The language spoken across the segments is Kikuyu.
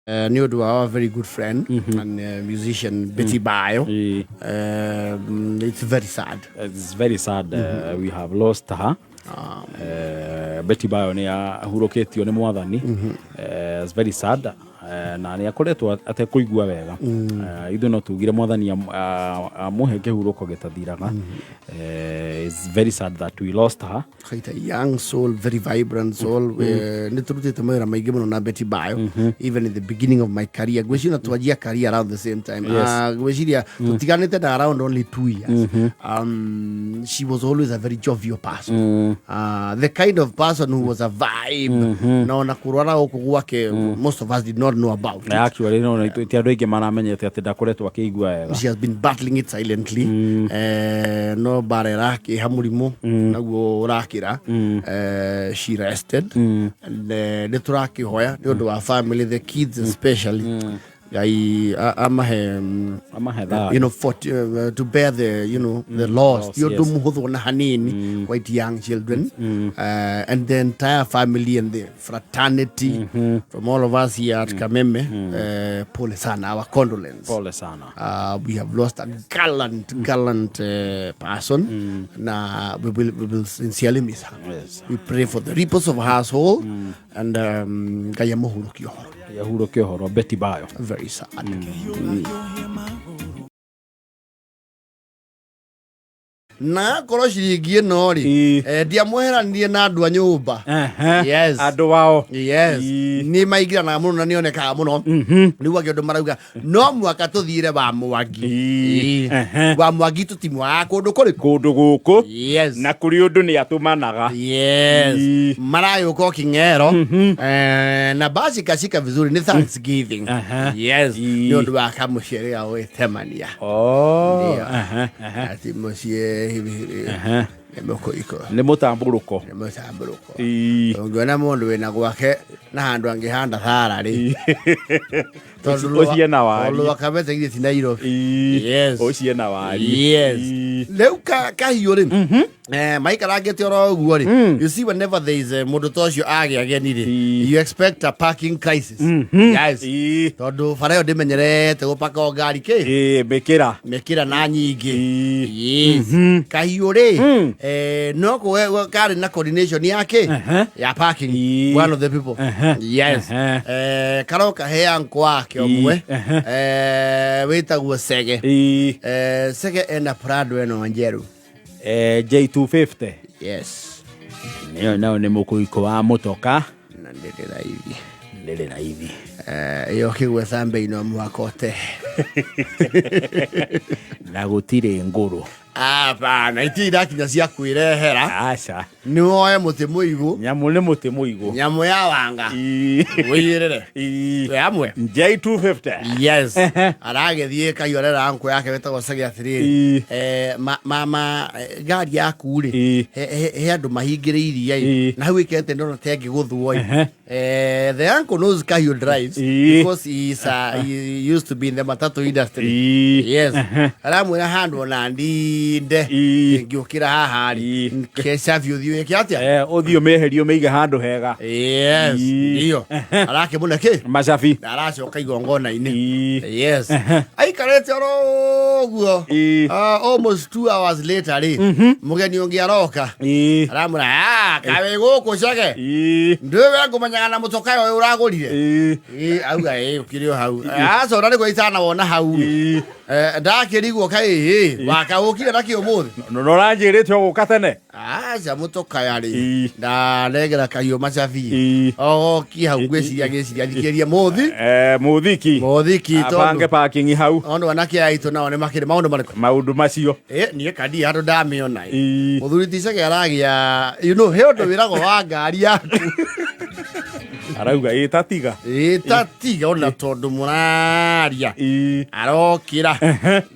Nĩ ũndũ wa our very good friend and musician Betty Bayo. It's very sad. It's very sad, we have lost her. Betty Bayo nĩ ahurũkĩtio nĩ mwathani. It's very sad. Na nĩ akoretwo atekũigua wega. Ithuĩ no tugire mwathani amũhe kĩhurũko gĩtathiraga. It's very sad that we lost her. Quite a young soul, very vibrant soul. Nĩ tũrutĩte mawĩra maingĩ mũno na Betty Bayo, even in the beginning of my career. Ngwĩciria na twanjia career around the same time. Ah, ngwĩciria tũtiganĩte na around only 2 years. She was always a very jovial person, the kind of person who was a vibe, na ona kũrwara gũkũ gwake, most of us did not know about it. Na actually no ti andũ aingĩ maramenyete atĩ ndakoretwo akĩigua wega. She has been battling it silently. No mbara ĩrakĩha mũrimũ naguo ũrakĩra. She rested and nĩ tũrakĩhoya nĩ ũndũ wa family, the kids especially, Ngai amahe amahe thayũ. To bear the you know the loss. Loss. Ti ũndũ mũhũthũ na hanini, quite young children, and the entire family and the fraternity. From all of us here at Kameme, pole sana, our condolence. Pole sana. We have lost a gallant, gallant person. Na we will sincerely miss her. We pray for the repose of her soul and Ngai amũhurũkie ũhoro. Yahurũke ũhoro Betty Bayo. Very sad. Na akorwo ciringi ĩno rĩ, ndiamweheranirie na andũ a nyũmba. Yes. Andũ ao. Yes. Nĩ maingĩranaga mũno na nĩonekaga mũno. Rĩu angĩ ũndũ marauga no mwaka tũthiire wa Mwangi. Wa Mwangi tũtimwaga kũndũ kũrĩkũ? Kũndũ gũkũ. Yes. Na kũrĩ ũndũ nĩ atũmanaga. Yes. Maragĩũka o king'ero. Na basi kashika vizuri nĩ Thanksgiving. Yes. Nĩ ũndũ wa kamũciĩ ga gwĩtemania. Oh. Ndio. Aha, aha. Ati mũciĩ nĩ mũkũikũ. Nĩ mũtambũrũko. Nĩ mũtambũrũko. Ũngĩona mũndũ wĩna gwake na handũ angĩhanda thara rĩ, tondũ Ũciĩ na wari. tondũ Rwakabete githĩ ti Nairobi? Yes. Ũciĩ na wari. Yes. Rĩu kahiũ rĩ, maikarangĩte oro ũguo rĩ, you see, whenever there is a mũndũ ta ũcio agĩa ageni rĩ, you expect a parking crisis. Yes. Tondũ bara ĩyo ndĩmenyerete gũpaka o ngari kĩ. Mĩkĩra. Mĩkĩra na nyingĩ. Yes. Kahiũ rĩ, no kũwe karĩ na coordination yake ya parking. One of the people. Yes. Karoka he uncle wake ũmwe wĩtagwo Sege. Sege ena Prado ĩno njerũ. J250. Yes. Nĩyo nayo nĩ mũkũikũ wa mũtoka. Na ndĩrĩ raithi. Ndĩrĩ raithi. Ĩyo kĩgwetha mbei no mũhaka ũte. Na gũtirĩ ngũrũ. Hapana, itirĩ irakinya cia kwĩrehera. Aca. Nĩ woe mũtĩ mũigũ. Nyamũ nĩ mũtĩ mũigũ. Nyamũ ya wanga wĩigĩrĩre. Twĩ hamwe. J250. Yes. Aragĩthiĩ kaiorera nkũ yake wĩtagwo Sege atĩrĩrĩ, mama, ngari yaku rĩ, he andũ mahingĩrĩirie ĩ, na hau ĩkĩrĩte ndona ta ĩngĩgũthwo ĩ. The uncle knows Kahiũ drives because he used to be in the matatu industry. Yes. Aramwĩra handũ ona ndinde ngĩũkĩra haha rĩ, kecabi ũthiĩ wĩke atĩa? Ũthiĩ ũmĩeherie ũmĩige handũ hega. Yes. Ndio. Arakĩmũne kĩ? Macabi. Na aracoka igongona-inĩ. Yes. Aikarĩte oro ũguo. Almost 2 hours later rĩ, mũgeni ũngĩ aroka. Aramwĩra, "Ah, kaĩ gũkũ Cege? Ndũĩ we ngũmenyaga na mũtoka ũyũ ũragũrire." Ĩ, auga ĩ ũkĩrĩ o hau. Aca ona nĩguo itanawona hau. Ndakĩrigwo kaĩ ĩ wakaũkire nakĩ ũmũthĩ? No ũranjĩrĩte ũgũka tene. Aca mũtokaya rĩ, ndanengera kahiũ macabi. Ogoki hau ngwĩciria ngĩciria thikĩrie mũthi. Mũthiki. Mũthiki. Abange tondũ parking hau. Tondũ anake aitũ nao nĩ makĩrĩ maũndũ marĩkũ? Maũndũ macio. Ĩ, niĩ kandi handũ ndamĩona ĩ. Mũthuri ti Cege aragĩa he ũndũ wĩragwo wa ngari yaku. Arauga ĩ tatiga. Ĩ tatiga ona tondũ mũraria. Arokĩra.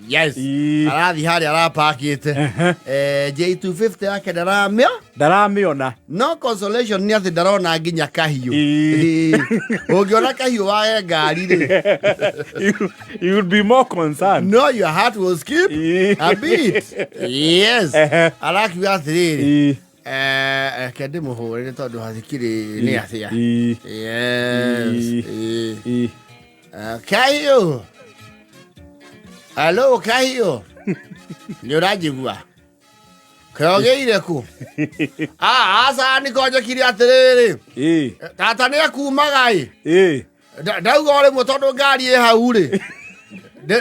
Yes. Arathiĩ harĩa arapakĩte. J250 yake ndaramĩa. Ndaramĩona. No consolation nĩ atĩ ndarona nginya kahiũ. Ũngĩona kahiũ wage ngari rĩ. You would be more concerned. No, your heart will skip a bit. Yes. Arakiuga atĩrĩrĩ, reke ndĩmũhũrĩre tondũ hatikĩrĩ nĩ atĩa. Yes. Kahiũ, alo Kahiũ, nĩ ũranjigua? Kĩogĩire ku? Ah, aca nĩko njĩkire atĩrĩrĩ, tata nĩ akumaga ĩ. Ndauga o rĩmwe tondũ ngari ĩ hau rĩ,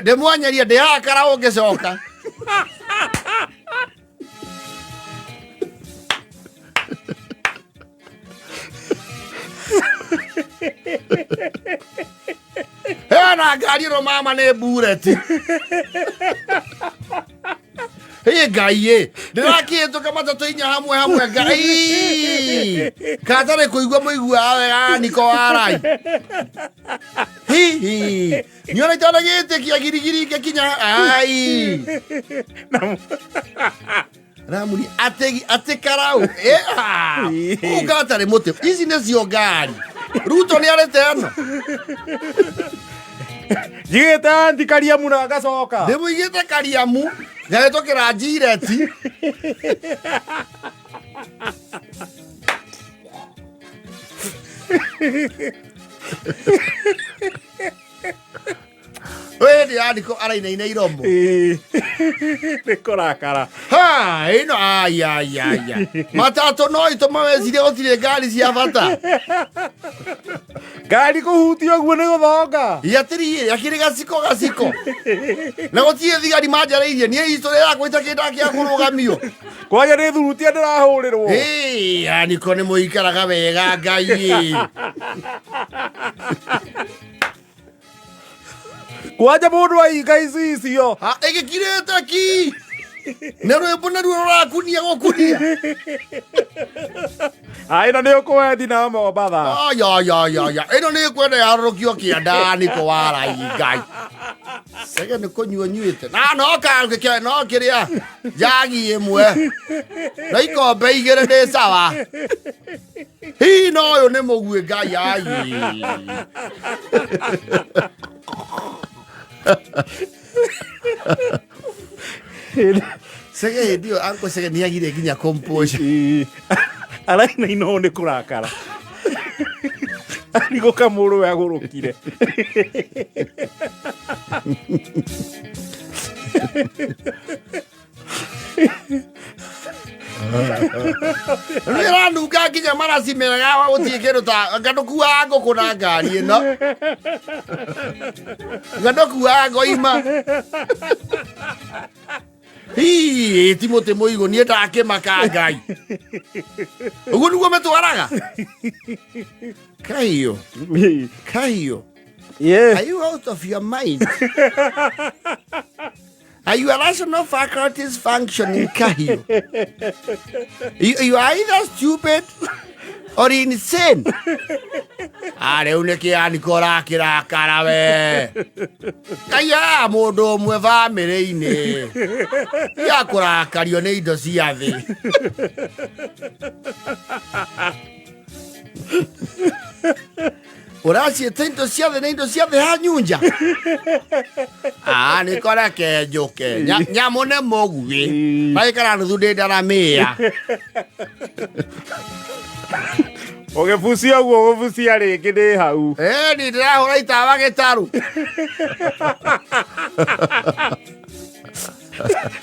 ndĩmwanyerie ndĩ haha karaũ ngĩcoka. Hena ngari ĩno mama nĩ mbureti. Ĩ Ngai ĩ, ndĩrakĩhĩtũka matatũ inya hamwe hamwe Ngai. Katarĩ kũigua mũiguaga wega niko warai. Hihi, niona itana gĩtĩ kĩa girigiri ngĩkinya ai. Ramuri atĩ atĩ karau. Ũgatarĩ mũtĩ. Ici nĩcio ngari. Ruto nĩ arĩte ĩno. Njigĩte anti Kariamu na ngacoka. Ndĩmũigĩte Kariamu ngahĩtũkĩra Njireti. Wĩ hĩndĩ ya Ndiko arainaina iromo. Ĩĩ. Nĩ kũrakara. Ha, ĩno aya aya aya. Matatũ no itũma wecirie gũtirĩ ngari cia bata. Ngari kũhutia ũguo nĩ gũthonga. Yatĩrĩ akĩrĩ gaciko gaciko. Na gũtirĩ thigari manjarĩirie niĩ history yakwa itakĩnda kĩa kũrũgamio. Kwanja nĩ thurutia ndĩrahũrĩrwo. Ĩĩ, aniko nĩ mũikaraga wega Ngai ĩ. Kwanja mũndũ ainga icicio. Ha, ĩgĩkirĩte ki. Na rwĩmbo naruo rũrakunia gũkunia. Ai na nĩ ũkwendi na Mombatha. Aya aya aya aya. Ĩno nĩ kwenda yarũrũkio kĩanda niko warai Ngai. Sege nĩ kũnyua nyuĩte. Na no ka no kĩrĩa njagi ĩmwe. Na ikombe igĩrĩ ndĩ sawa. Hihi no ũyũ nĩ mũguĩ Ngai ai. Sege hĩndĩ ĩyo Uncle Sege nĩ agire nginya composure. Ĩĩ. Arainaina ũũ nĩ kũrakara. Arigũka mũrũwe agũrũkire. Nĩranunga nginya maraci mega gũtirĩ kĩndũ ta anga ndũkuaga ngũkũ na ngari ĩno. Anga ndũkuaga ngoima. Hii, ti mũtĩ mũigũ niĩ ndakĩmaka Ngai. Ũguo nĩguo mĩtwaraga. Kahiũ, kahiũ. Yeah. Are you out of your mind? Are your rational faculties functioning, Kahiu? You are either stupid or insane. Ah, rĩu nĩ kĩani kũrakĩrakara we. Kaiya mũndũ ũmwe bamĩrĩ-inĩ. Ya kũrakario nĩ indo cia thĩ. Ũraciĩta indo cia thĩ na indo cia thĩ hanyunja. Ah, nĩ koreke njũke. Nyamũ nĩ mũguĩ. Magĩkara nuthu ndĩ ndaramĩa. Ũgĩbucia ũguo ũgũbucia rĩngĩ ndĩ hau. Eh, ni ndĩrahũra itawa gĩtarũ.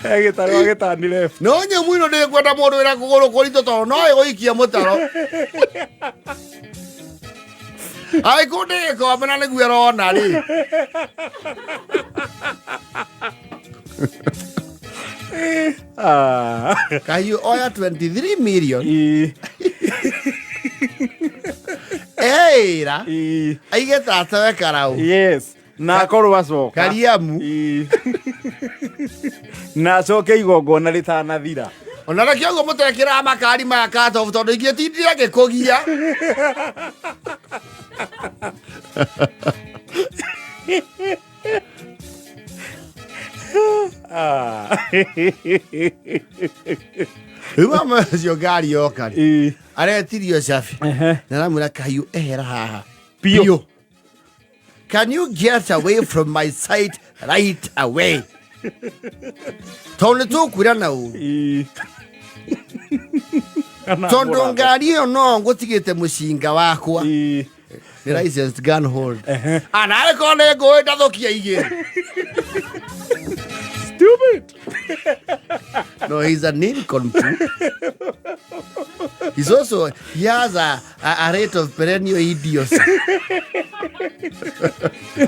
Gĩtarũ agĩtani left. No nyamũ ĩno ndĩkwenda mũndũ wĩna kũgũrũ kũritũ tondũ no ĩgũikia mũtaro. Angĩkorwo ndĩ gĩkombe na nĩguo ĩrona rĩ. Ah. Kahiũ oya 23 million Ĩ. eĩra Ĩ. aige tatawe karau Yes. Na akorwo acoka. Kariamu. Ĩ. Na acoke igongona rĩtanathira. Ona nakĩo ũguo mũtekĩraga makari maya katobu tondũ ingĩtindire ngĩkũgia. Ah. Rĩu mama ũcio ngari yoka rĩ Ĩ. aretirio cabi Ehe. na aramwĩra kahiũ ehera haha Biũ. Can you get away from my sight right away? Tondũ nĩ tũkwĩra na ũru. Ĩ. Kana Tondũ mũrathe. ngari ĩyo no ngũtigĩte mũcinga wakwa. Ĩ. Nĩ licensed gun hold. Ah, nawe korwo nĩ ngũĩ ndathũkia igĩrĩ. Stupid. No, he's a nincompoop. He's also, he has a rate of perennial idiocy.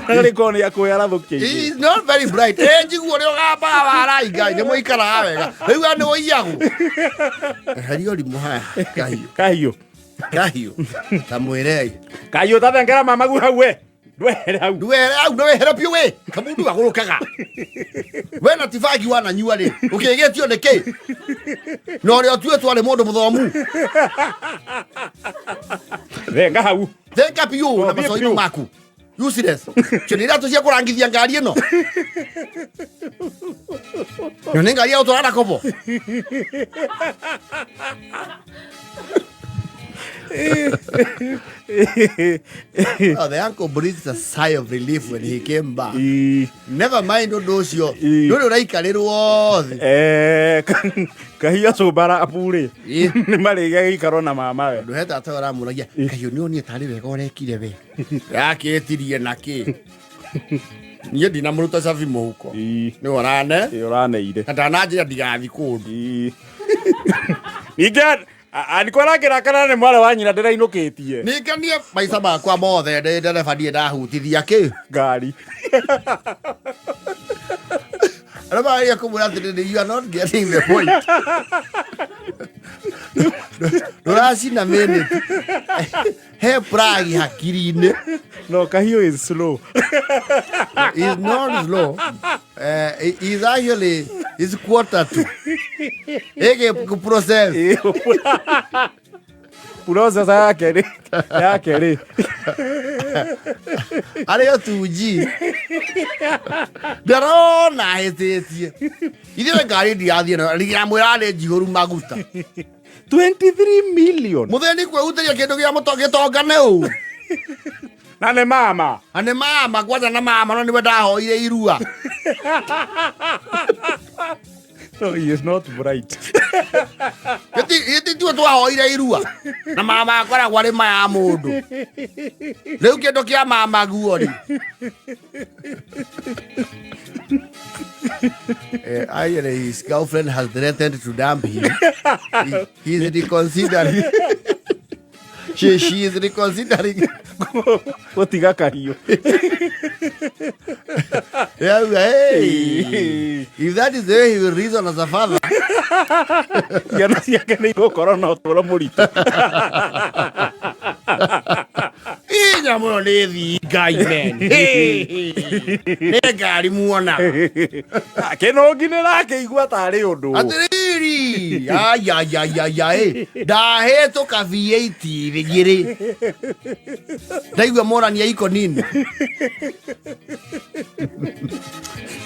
Arĩ korwo nĩ akũĩ arathũkia igĩrĩ. He's not very bright. Eh, njiguo ũrĩa ũgambaga warai Ngai, nĩ mũikaraga wega. Rĩu we nĩ ũiyagwo. Eheria ũrimũ haha, kahiũ. Kahiũ. Kahiũ. Ta mwĩrei. Kahiũ tathengera mamagu hau we. Ndwehere hau. Ndwehere hau, ndwehere biũ we. Kamundu gagũrũkaga. We na ti bangi wananyua rĩ, ũkĩgĩtio nĩ kĩ? Na ũrĩa ũtuĩtwo arĩ mũndũ mũthomu. Thenga hau. Thenga biũ na Thiĩ macoino biũ. maku. Useless. Cio nĩ iratũ cia kũrangithia ngari ĩno. Na nĩ ngari ya gũtwara na kobo. Oh, the uncle breathed a sigh of relief when he came back. Ii. Never mind ũndũ ũcio. Ii. Ndũrĩ ũraikarĩrwo thĩ. Eh, kahia cũmbara apu rĩ Ii. nĩ marĩgĩa gĩikaro na mamawe. Ndũ he tata ũramũragia kahiũ nĩ onire tarĩ wega ũrekire we. Yakĩtirie na kĩ? Niĩ ndinamũruta cabi mũhuko. Ii. Nĩ ũrane. Ĩ, ũraneire. Na ndananjĩra ndigathiĩ kũndũ. Ii. Ningĩ aniko arakĩrakara nĩ mwarĩ wa nyina ndĩrainũkĩtie Ninganie maica makwa mothe ndĩ ndereba ndirĩ ndahutithia kĩ. ngari. Arĩa maragia kũmwĩra atĩrĩrĩ, you are not getting the point. Ndũracina minute. He plug hakiri-inĩ. No kahiũ is slow. He's not slow. He's actually he's quarter to. Ege process. Process yake rĩ yake rĩ Arĩ o 2G. Ndarona ahĩtĩtie. Ithuĩ ngari ndirathiĩ nayo. Ndamwĩra nĩ njihũru maguta. 23 million. Mũthĩni kwĩhutĩria kĩndũ gĩa mũto gĩtongane ũũ. Na nĩ mama. Na nĩ mama kwanja na mama no nĩwe ndahoire irua. No, he is not bright. Gĩti tuo twahoire irua. Na mama akoragwo arĩ ma ya mũndũ. Rĩu kĩndũ kĩa mama guo rĩ. Actually, his girlfriend has threatened to dump him. He's reconsidering. She is reconsidering. Gũtiga kahiũ. Yeah, hey. If that is the way he will reason as a father. Ciana ciake nĩ igũkorwo na ũtũũro mũritũ. Ĩ nyamũ ĩyo nĩ thii Ngai man. Nĩ ngari muona. Kĩnũngi nĩ rakĩigua tarĩ ũndũ. Atĩrĩrĩ, ayayayaya ĩ, ndahĩtũka V8 igĩrĩ. Ndaigua morania iko nini.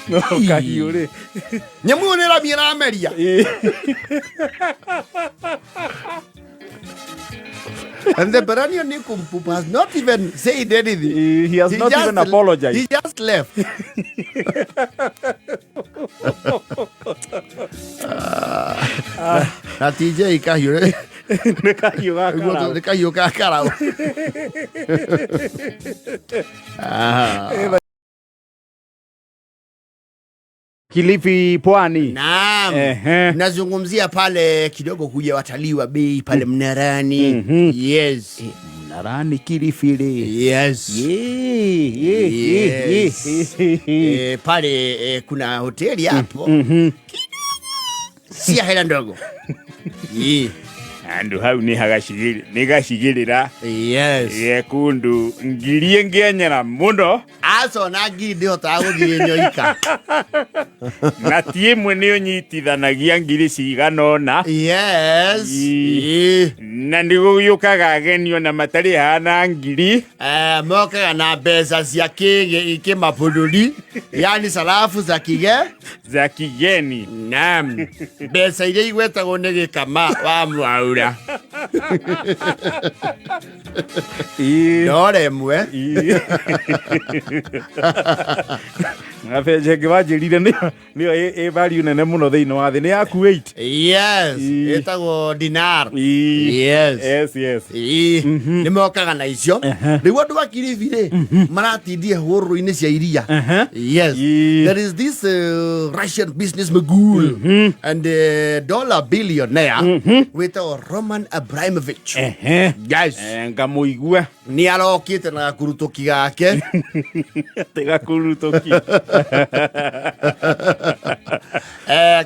No kahiũ rĩ. Nyamũ ĩyo nĩ ĩramia ĩrameria. And the perennial nincompoop has not even said anything. He has not even apologized. He just left. Na TJ kahiũ Nĩ kahiũ ga karaũ. nĩ kahiũ ga karaũ. Ah. Kilifi Pwani. Naam. Ehe. Nazungumzia pale kidogo kuja watalii wa bei pale Mnarani. Yes. Mnarani Kilifi rĩ. Yes. Ye, ye, Yes. ye, ye. Pale kuna hoteli hapo. Si ya hela ndogo. Ye. Handu hau nĩ gacigĩrĩra Yes. gekundu ngiri ĩngĩenyera mũno Aca ona ngiri ndĩhotaga gũthiĩ nyoika. na ti ĩmwe nĩ ũnyitithanagia ngiri cigana ũna. Yes. Ii. Na nĩ gũgĩũkaga ageni ona matarĩ hana ngiri. Mokaga na mbeca cia kĩmabũrũri, yani sarafu za kige za kigeni. Naam. Mbeca iria igwetagwo nĩ gĩkama wa mwaura. Ndora ĩmwe. Gabenje ĩngĩ wanjĩrire nĩyo ĩ value nene mũno thĩinĩ wa thĩ nĩ ya Kuwait. Yes. Ii. Ĩtagwo dinar. Ii. Yes. Yes. Ii, nĩ mokaga na icio. Rĩu andũ a Kilifi rĩ, maratindie hũrũrũ-inĩ cia iria. Yes. Ii. There is this Russian business mogul and dollar billionaire wĩtagwo Roman Abramovich. Ehe. Yes. Ngamũigua. Nĩ arokĩte na gakurutũki gake. Atĩ gakurutũki.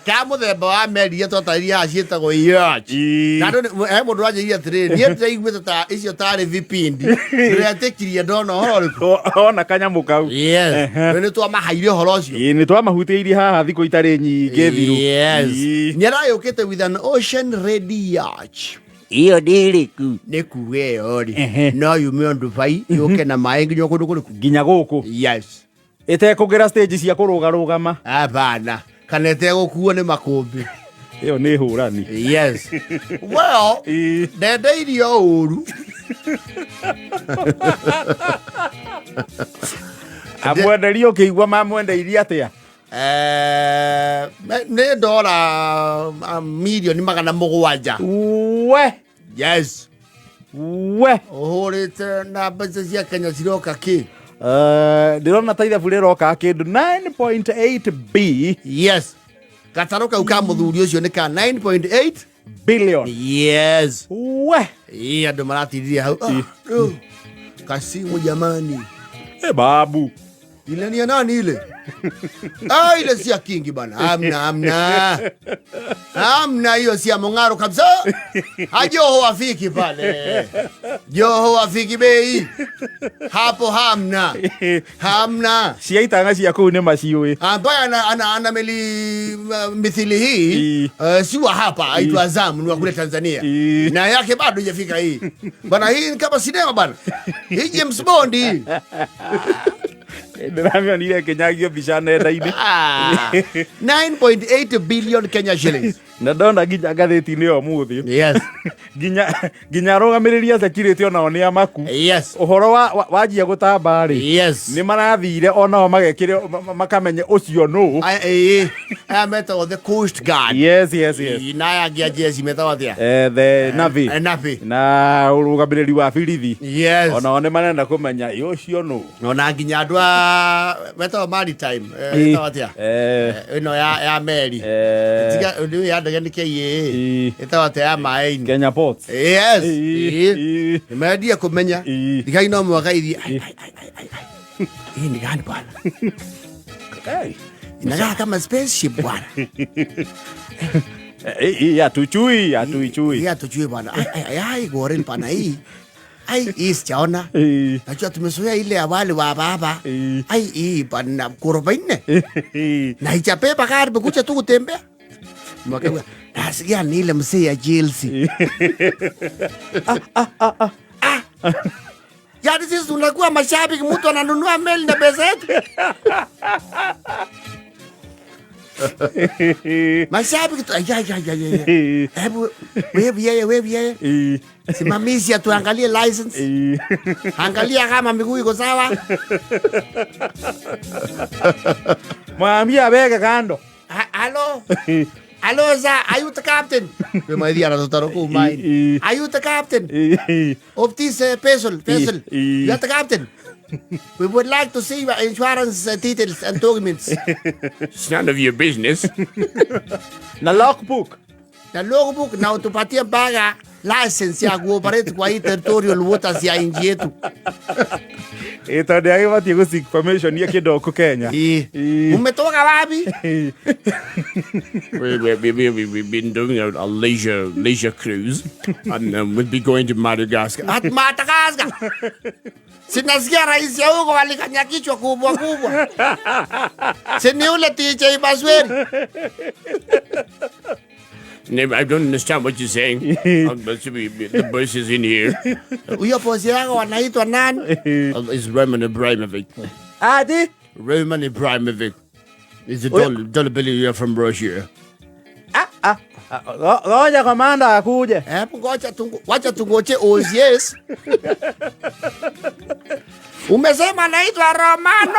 Ka mũthemba wa meri iria twatarĩria haha ciĩtagwo yacht. Ii. Na andũ he mũndũ wanjĩrire atĩrĩrĩ, niĩ ndĩraiguĩte ta icio tarĩ vipindi, ndĩretĩkirie ndona ũhoro ũrĩkũ. Ona kanyamũ kau. Yes. Rĩu nĩ twamahaire ũhoro ũcio. Ĩĩ, nĩ twamahutĩirie haha thikũ itarĩ nyingĩ thiru. Yes. Ii. Nĩ aragĩũkĩte with an ocean ready yacht. Iyo nĩ ĩrĩkũ? Nĩ kuga ĩyo rĩ, Ehe. no yume o Dubai yũke na maĩ nginya kũndũ kũrĩkũ. Nginya gũkũ. Yes. Ĩtekũgĩra stage cia kũrũgarũgama. Hapana. Kana ĩtegũkuo nĩ makũmbĩ. Ĩyo nĩ hũrani. Yes. Well, Ii. ndendeirio ũru. Amwenderia ũkĩigua mamwendeirie atĩa? Nĩ ndora milioni 700. We. Yes. We. Ũhũrĩte na mbeca cia Kenya ciroka kĩ? Ndĩrona ta ithabu rĩroka kĩndũ 9.8 B. Yes. Gatarũ kau ka mũthuri ũcio nĩ ka 9.8 billion. Yes. We. Ii, andũ maratindirie hau. Ah, rĩu, kasimu jamani. Babu. Ile ni ya nani ile? Ah, ile si ya Kingi bana. Hamna, hamna. Hamna, hiyo si ya Mong'aro kabisa. Hajoho afiki pale. Joho afiki bei. Hapo hamna. Hamna. Cia itanga cia kũu nĩ maciũĩ. Ambaye ana meli mithili hii Ii. si wa hapa, aitwa Azam, ni wa kule Tanzania. Ii. Na yake bado haijafika hii. Bana, hii ni kama sinema bana. Hii James Bond hii. Ndĩramĩonire ĩkĩnyagio mbica nenda-inĩ. 9.8 billion Kenya shillings. Na ndona nginya ngathĩti-inĩ ĩyo ũmũthĩ. Yes. Nginya arũgamĩrĩri a security onao nĩ amaku. Yes. Ũhoro wanjia gũtamba rĩ. Yes. Nĩ marathire onao magekĩre makamenye ũcio nũ. Aya, aya metagwo the Coast Guard. Yes, yes, yes. Ii, na aya angĩ a jeshi metagwo atĩa? The Navy. Navy. Na ũrũgamĩrĩri wa birithi. Yes. Onao nĩ marenda kũmenya ĩ ũcio nũ. Ona nginya andũ a metagwo maritime, metagwo atĩa? Ĩno ya meri. Tiga ũndũ ya ndege nĩ KAA. Ii. Ĩtagwo atĩa ya maĩ-inĩ? Kenya Ports. Yes. Ii. Ii. Ii. Nĩmendie kũmenya. Ii. Thigari no mũhaka ithiĩ. Ai, ai, ai, ai, ai, ai. Hii ni gani bwana? Hey. Inakaa kama spaceship bwana. Hii hatuchui, hatuichui. Hii hatuchui bwana. Ai, ai, ai, ai, goril bwana hii. Ai, hii sijaona. Ii. Najua tumezoea ile ya wale wa baba. Ii. Ai, hii bwana ghorofa 4. Ii. Na haijabeba gari, imekuja tu kutembea. Mwaka nasikia ni ile mzee ya Chelsea. Ah. Yaani sisi tunakuwa mashabiki, mtu ananunua meli na pesa yetu. Mashabiki tu, ya, ya, ya, ya, ya. Hebu, wewe yeye, wewe yeye. Ii. Simamizi atuangalie license. Ii. Angalia kama miguu iko sawa. Mwambie aweke kando. Halo. Halo, sir, are you the captain? We maithia na tũtarũ kũu maĩ-inĩ. Ii. Are you the captain? Ii. Of this vessel, vessel. Ii. You are the captain. We would like to see your insurance details and documents. It's none of your business. Na logbook. Na logbook na utupatie mpaka license ya kuoperate kwa hii territorial waters ya nchi yetu. Tondũ agĩbatiĩ gũ seek permission ya kĩndũ gũkũ Kenya. Ii. Ii. Umetoka wapi? Ii. We've been doing a leisure cruise, and we'll be going to Madagascar. At Madagascar. Sinasikia rais ya huko alikanya kichwa kubwa kubwa. Sini ule TJ Basweri. I don't understand what you're saying. The bus is in here. Huyo bosi yako wanaitwa nani? It's Roman Abramovich. Ati? Roman Abramovich. He's a dollar billionaire from Russia. Ngoja komanda akuje. Hebu ngoja tungu, wacha tungoje OCS. Umesema naitwa Romano.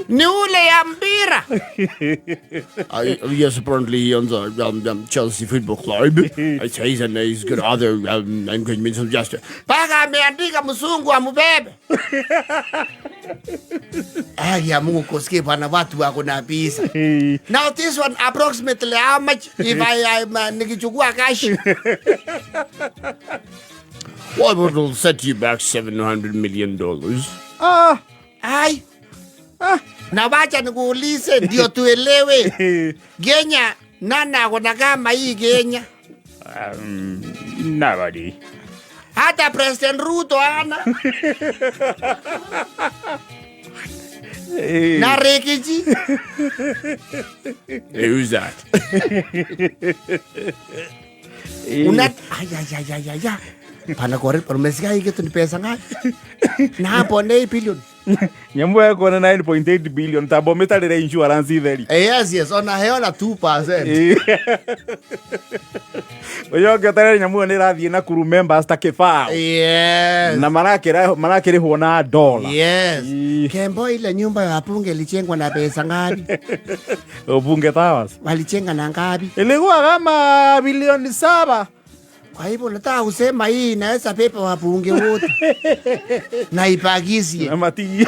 Ni ule ya mpira. Yes, apparently he owns a Chelsea Football Club. He's and he's got other engagements just. Paka ameandika mzungu amubebe. Ai ya Mungu kusikia bwana watu wako na pesa. Now this one approximately how much if I nikichukua cash? Well, it'll set you back $700 million. Ah. Ai. Ah. Na wacha nikuulize ndio tuelewe. Kenya nana kuna kama hii Kenya? Nobody. Hata President Ruto ana. Na Rekiji. Who's that? Una ay ay ay ay ay. Pana kore promesa hii kitu ni pesa ngapi? Na hapo ni billion. Nyambu yako na 9.8 billion tabo metarire insurance itheri. Yes yes, ona heona 2%. Oyo ngeterere nyamu ĩyo nĩ ĩrathiĩ na crew members ta kĩbao. Yes. Na marakĩrĩhwo na dollar. Yes. Ii. Kembo ile nyumba ya bunge ilijengwa na pesa ngapi? Bunge Towers. Walijenga na ngapi? Ilikuwa kama bilioni 7. Kwa hivyo nataka kusema hii inaweza pepa wabunge wote. Na ipagizie. Na mati.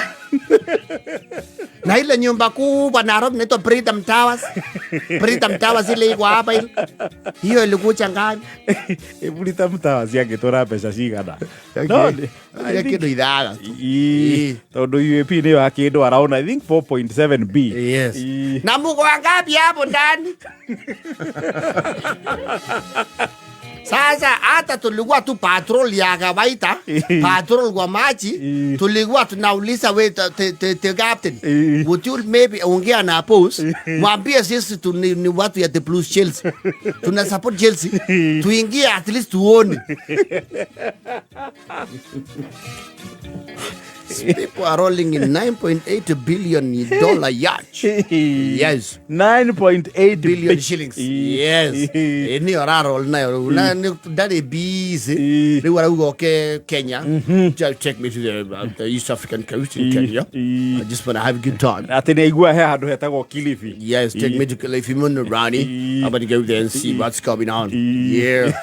Na ile nyumba kubwa Nairobi inaitwa Freedom Towers. Freedom Towers ile iko hapa ile. Hiyo ilikuja ngapi? Freedom Towers yangĩtwara mbeca cigana? Okay. No, Ile kĩndũ ithara. Ii, tondũ UAP nĩyo yakĩndwara ona I think 4.7 B. Yes. Ii. Na muko wangapi hapo ndani? Sasa hata tulikuwa tu patrol ya kawaida, patrol kwa maji, tulikuwa tunauliza we the captain, would you maybe ongea na boss, mwambie sisi tu ni watu ya the Blues Chelsea. Tuna support Chelsea. Tuingie at least tuone. People are rolling in $9.8 billion yacht. Yes. 9.8 billion shillings. Yes. Ni ora roll nayo. Na ni ndari busy. Riu arauga oke Kenya. Just take me to the East African coast in Kenya. I just want to have a good time. Atĩ nĩ aigua he handũ hetagwo Kilifi. Yes, take me to Kilifi Mnarani. I'm going to go there and see what's going on. Yeah.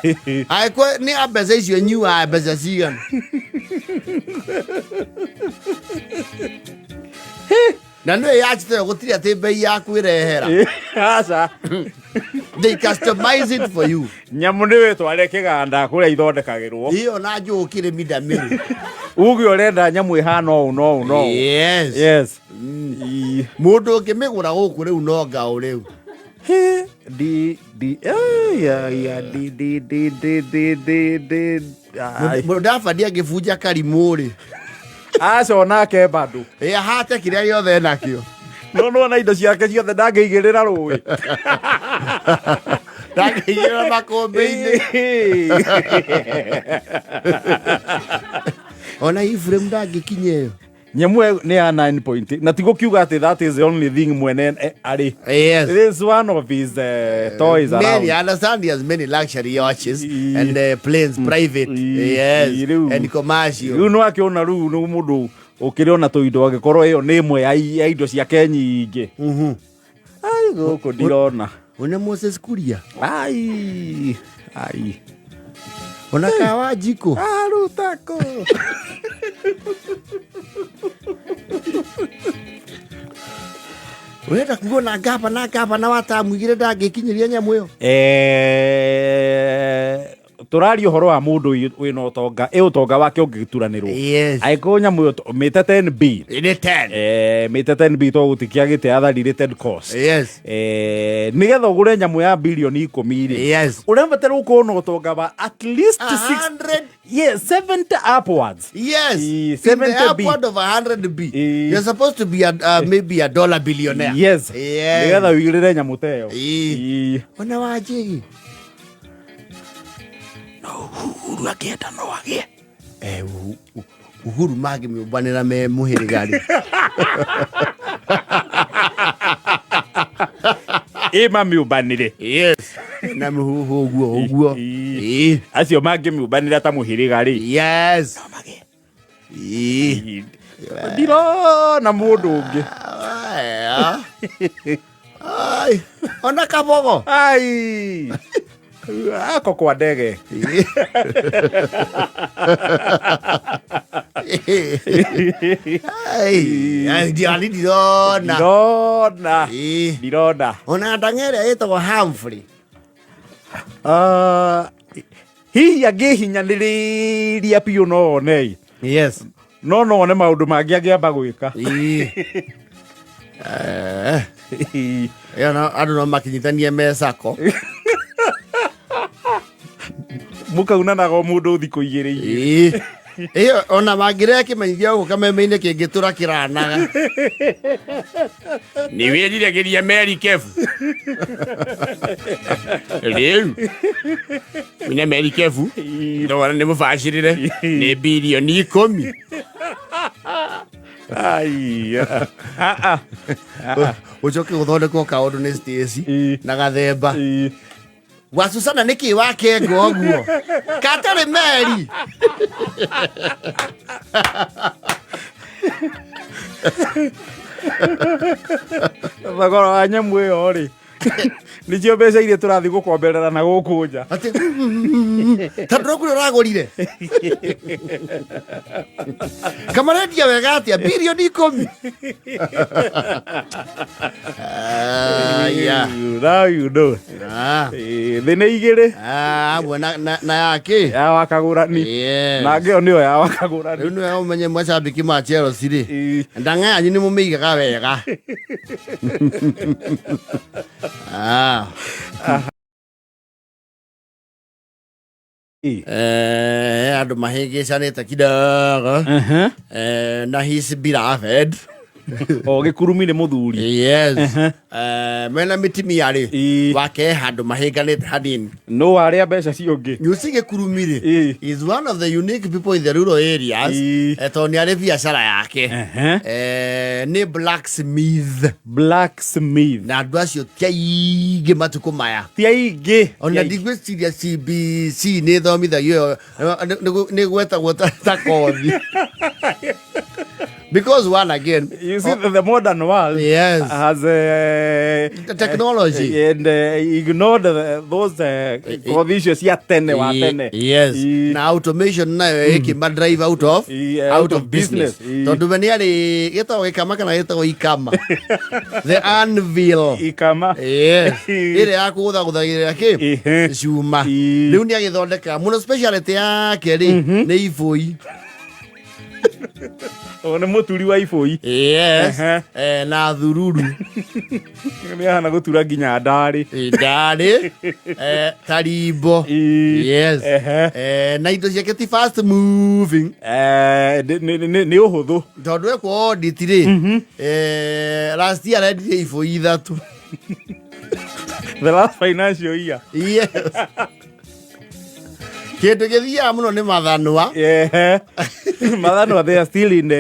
Ai kwa ni mbeca icio nyuaga mbeca cigana? Na nä yachite gũtirĩ atĩ bei yaku ĩrehera. Aca. They customize it for you. Nyamũ nĩ wĩtware kĩganda kũrĩa ithondekagĩrwo. Iyo na njũkĩ rĩ mida mĩrĩ. Uge ũrenda nyamũ ĩhana ũũ no ũũ no ũũ. Yes. Yes. Mũndũ ũngĩmĩgũra gũkũ rĩu no ngao rĩu. He, D, D, ya, ya, D, D, D, D, D, D, D, ai. Mũndabadi angĩbunja karimũ rĩ. Aca onake bado. Ĩ ahate kĩrĩa gĩothe enakĩo. No nĩwona indo ciake ciothe ndangĩigĩrĩra rũĩ. Ndangĩigĩrĩra makũmbĩ-inĩ. Ona Ephraim ndangĩkinya ĩyo. Nyamũ ĩyo nĩ ya 9 point. Na ti gũkiuga atĩ that is the only thing mwene arĩ. Yes. It is one of his toys Many, around. I understand he has many luxury yachts and planes, private, yes, and commercial. Rĩu no akĩona rĩu nĩ mũndũ ũkĩrĩ ona tũindo angĩkorwo ĩyo nĩ ĩmwe ya indo ciake nyingĩ. Ai, gũkũ ndirona. Una Moses Kuria. Ai, ai. Ona kawa jiko. Arutako. Urenda kuona gavana, gavana wa tamu igĩrĩ ndangĩkinyĩria nyamũ ĩyo. Tũraria ũhoro wa mũndũ wĩna ũtonga, ĩ ũtonga wake ũngĩturanĩrwo. Yes. Angĩkorwo nyamũ ĩyo mĩte 10B. Nĩ 10. Mĩte 10B to gũtikĩagĩte other related cost. Yes. Nĩgetha ũgũre nyamũ ya bilioni ikũmi rĩ. Yes. Ũrabatara gũkorwo na ũtonga wa at least A six hundred. Yes, 70 upwards. Yes. E, In the 70 B. upward of 100 B. E. You're supposed to be a maybe a dollar billionaire. Yes. Yes. Nĩgetha ũigĩrĩre nyamũ ta ĩyo. E. E. Ona wajigi. No Uhuru akĩenda no agĩe. Uhuru mangĩmĩũmbanĩra me mũhĩrĩga rĩ. Ĩ mamiũmbanĩre. Yes. Na mũhuhu ũguo ũguo. E. E. Acio mangĩmĩũmbanĩra ta mũhĩrĩga rĩ. Yes. No magĩe. Ii. Ndirona mũndũ ũngĩ. Aya. Ai, ona kabogo. Ai, ako kwa ndege. Ai, ai, ndiani ndirona. Ndirona. Ii. Ndirona. Ona ndang'e ĩrĩa ĩtagwo Humphrey. Ah, hihi angĩhinyanĩrĩria biũ no one Yes. no one maũndũ mangĩ angĩamba gwĩka. Ii. Eh, ĩyo andũ no makinyithanie me sako. Mũkaunanaga o mũndũ thikũ igĩrĩ igĩrĩ. Ii. Ĩyo ona mangĩrehe kĩmenyithia gũkũ kameme-inĩ kĩngĩtũra kĩranaga. Nĩ wĩriragĩria meri kebu rĩu wĩna meri kebu thogora nĩ mũbacĩrĩre nĩ birioni 10. Ai, ah, ah. Ũcoke gũthondekwo kaũndũ nĩ Stacy Ii. na gathemba. Ii. Wa Susana nĩkĩ wakenga ũguo katarĩ meri. Thogora wa nyamũ ĩyo rĩ, nĩcio mbeca iria tũrathiĩ gũkomberera na gũkũ nja. Atĩ tondũ ndũkũrĩa ũragũrire kamarendia wega atĩa birioni 10. Aya. Now you know. Ah. Eh, thĩ nĩ igĩrĩ. Ah, hamwe na yake. Ya wakagũrani. Yes. Na ngĩyo nĩyo ya wakagũrani. Rĩu nĩwe ũmenye macambĩki ma Chelsea rĩ, Ii. ndang'a yanyu nĩ mũmĩigaga wega. Ah. Ii. Eh, andũ mahĩngĩcanĩte kidogo. Ehe. Eh, na his beloved. O gĩkurumi nĩ mũthuri. Yes. Eh, mena mitimia rĩ Ii. wake handũ mahĩnganĩte hanini. No warĩa mbeca cio ũngĩ. You see gĩkurumi rĩ Ii. is one of the unique people in the rural areas. Ii. Eh, tondũ nĩ arĩ biacara yake. Ehe. Eh, nĩ blacksmith. Blacksmith. Na andũ acio ti aingĩ matukũ maya. Ti aingĩ. Ona ndigwĩciria CBC nĩ ĩthomithagio ĩyo, nĩ gwetagwo ta kothi. Because one again, You see, the modern world Yes. has The technology. and ignored those kothi icio cia tene wa tene. Yes. Ii. Na automation nayo ĩkĩma drive out of Ii, out of business. Ii. Tondũ we nĩ arĩ gĩtagwo gĩkama kana gĩtagwo ikama. The anvil. Ikama. Yes. Ĩrĩa ya kũgũthagũthagĩrĩra kĩ? Ihe. Cuma. Ii. Rĩu nĩ agĩthondeka mũno speciality yake rĩ nĩ ibũi. O nĩ mũturi wa ibũi. Yes. Ehe. Eh, na thururu. Nĩ ahana gũtura nginya ndarĩ. Ndarĩ. Eh, tarimbo. Ii. Yes. Ehe. Eh, na indo ciake ti fast moving. Eh, nĩ ũhũthũ. Tondũ ekwo audit rĩ, eh, last year arendirie ibũi ithatũ. The last financial year. Yes. Kĩndũ gĩthiaga mũno nĩ mathanwa. Yeah. Mathanwa, they are still in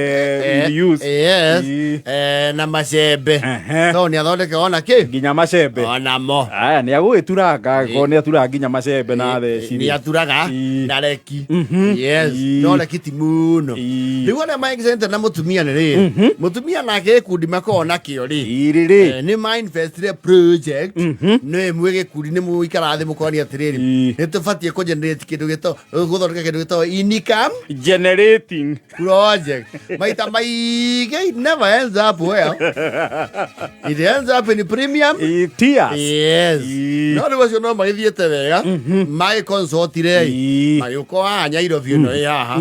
use. Yes. Ii. Eh, na macembe. Ehe. Tondũ nĩ athondeka ona kĩ? Nginya macembe. Onamo. Aya nĩ agũgĩturanga angĩkorwo nĩ aturaga nginya macembe na theci. Nĩ aturaga Ii. na reki. Yes. Ii. No reki ti mũno. Ii. Rĩu arĩa maingĩcanĩte na mũtumia nĩ rĩrĩ, mũtumia nake gĩkundi makoragwo nakĩo rĩ, Irĩrĩ. Eh, nĩ ma-investire project nĩ mwĩ gĩkundi nĩ mũikaraga thĩ mũkonania atĩrĩrĩ, Ii. nĩ tũbatiĩ kũ-generate kĩndũ gĩtagwo gũthondeka kĩndũ gĩtagwo income Generating. project. Maita maingĩ it never ends up well, it ends up in premium. Ii, tears. Yes. Ii. No rĩu acio no magĩthiĩte wega magĩconsultire Ii. magĩũka haha Nyairobi ĩno ĩ haha.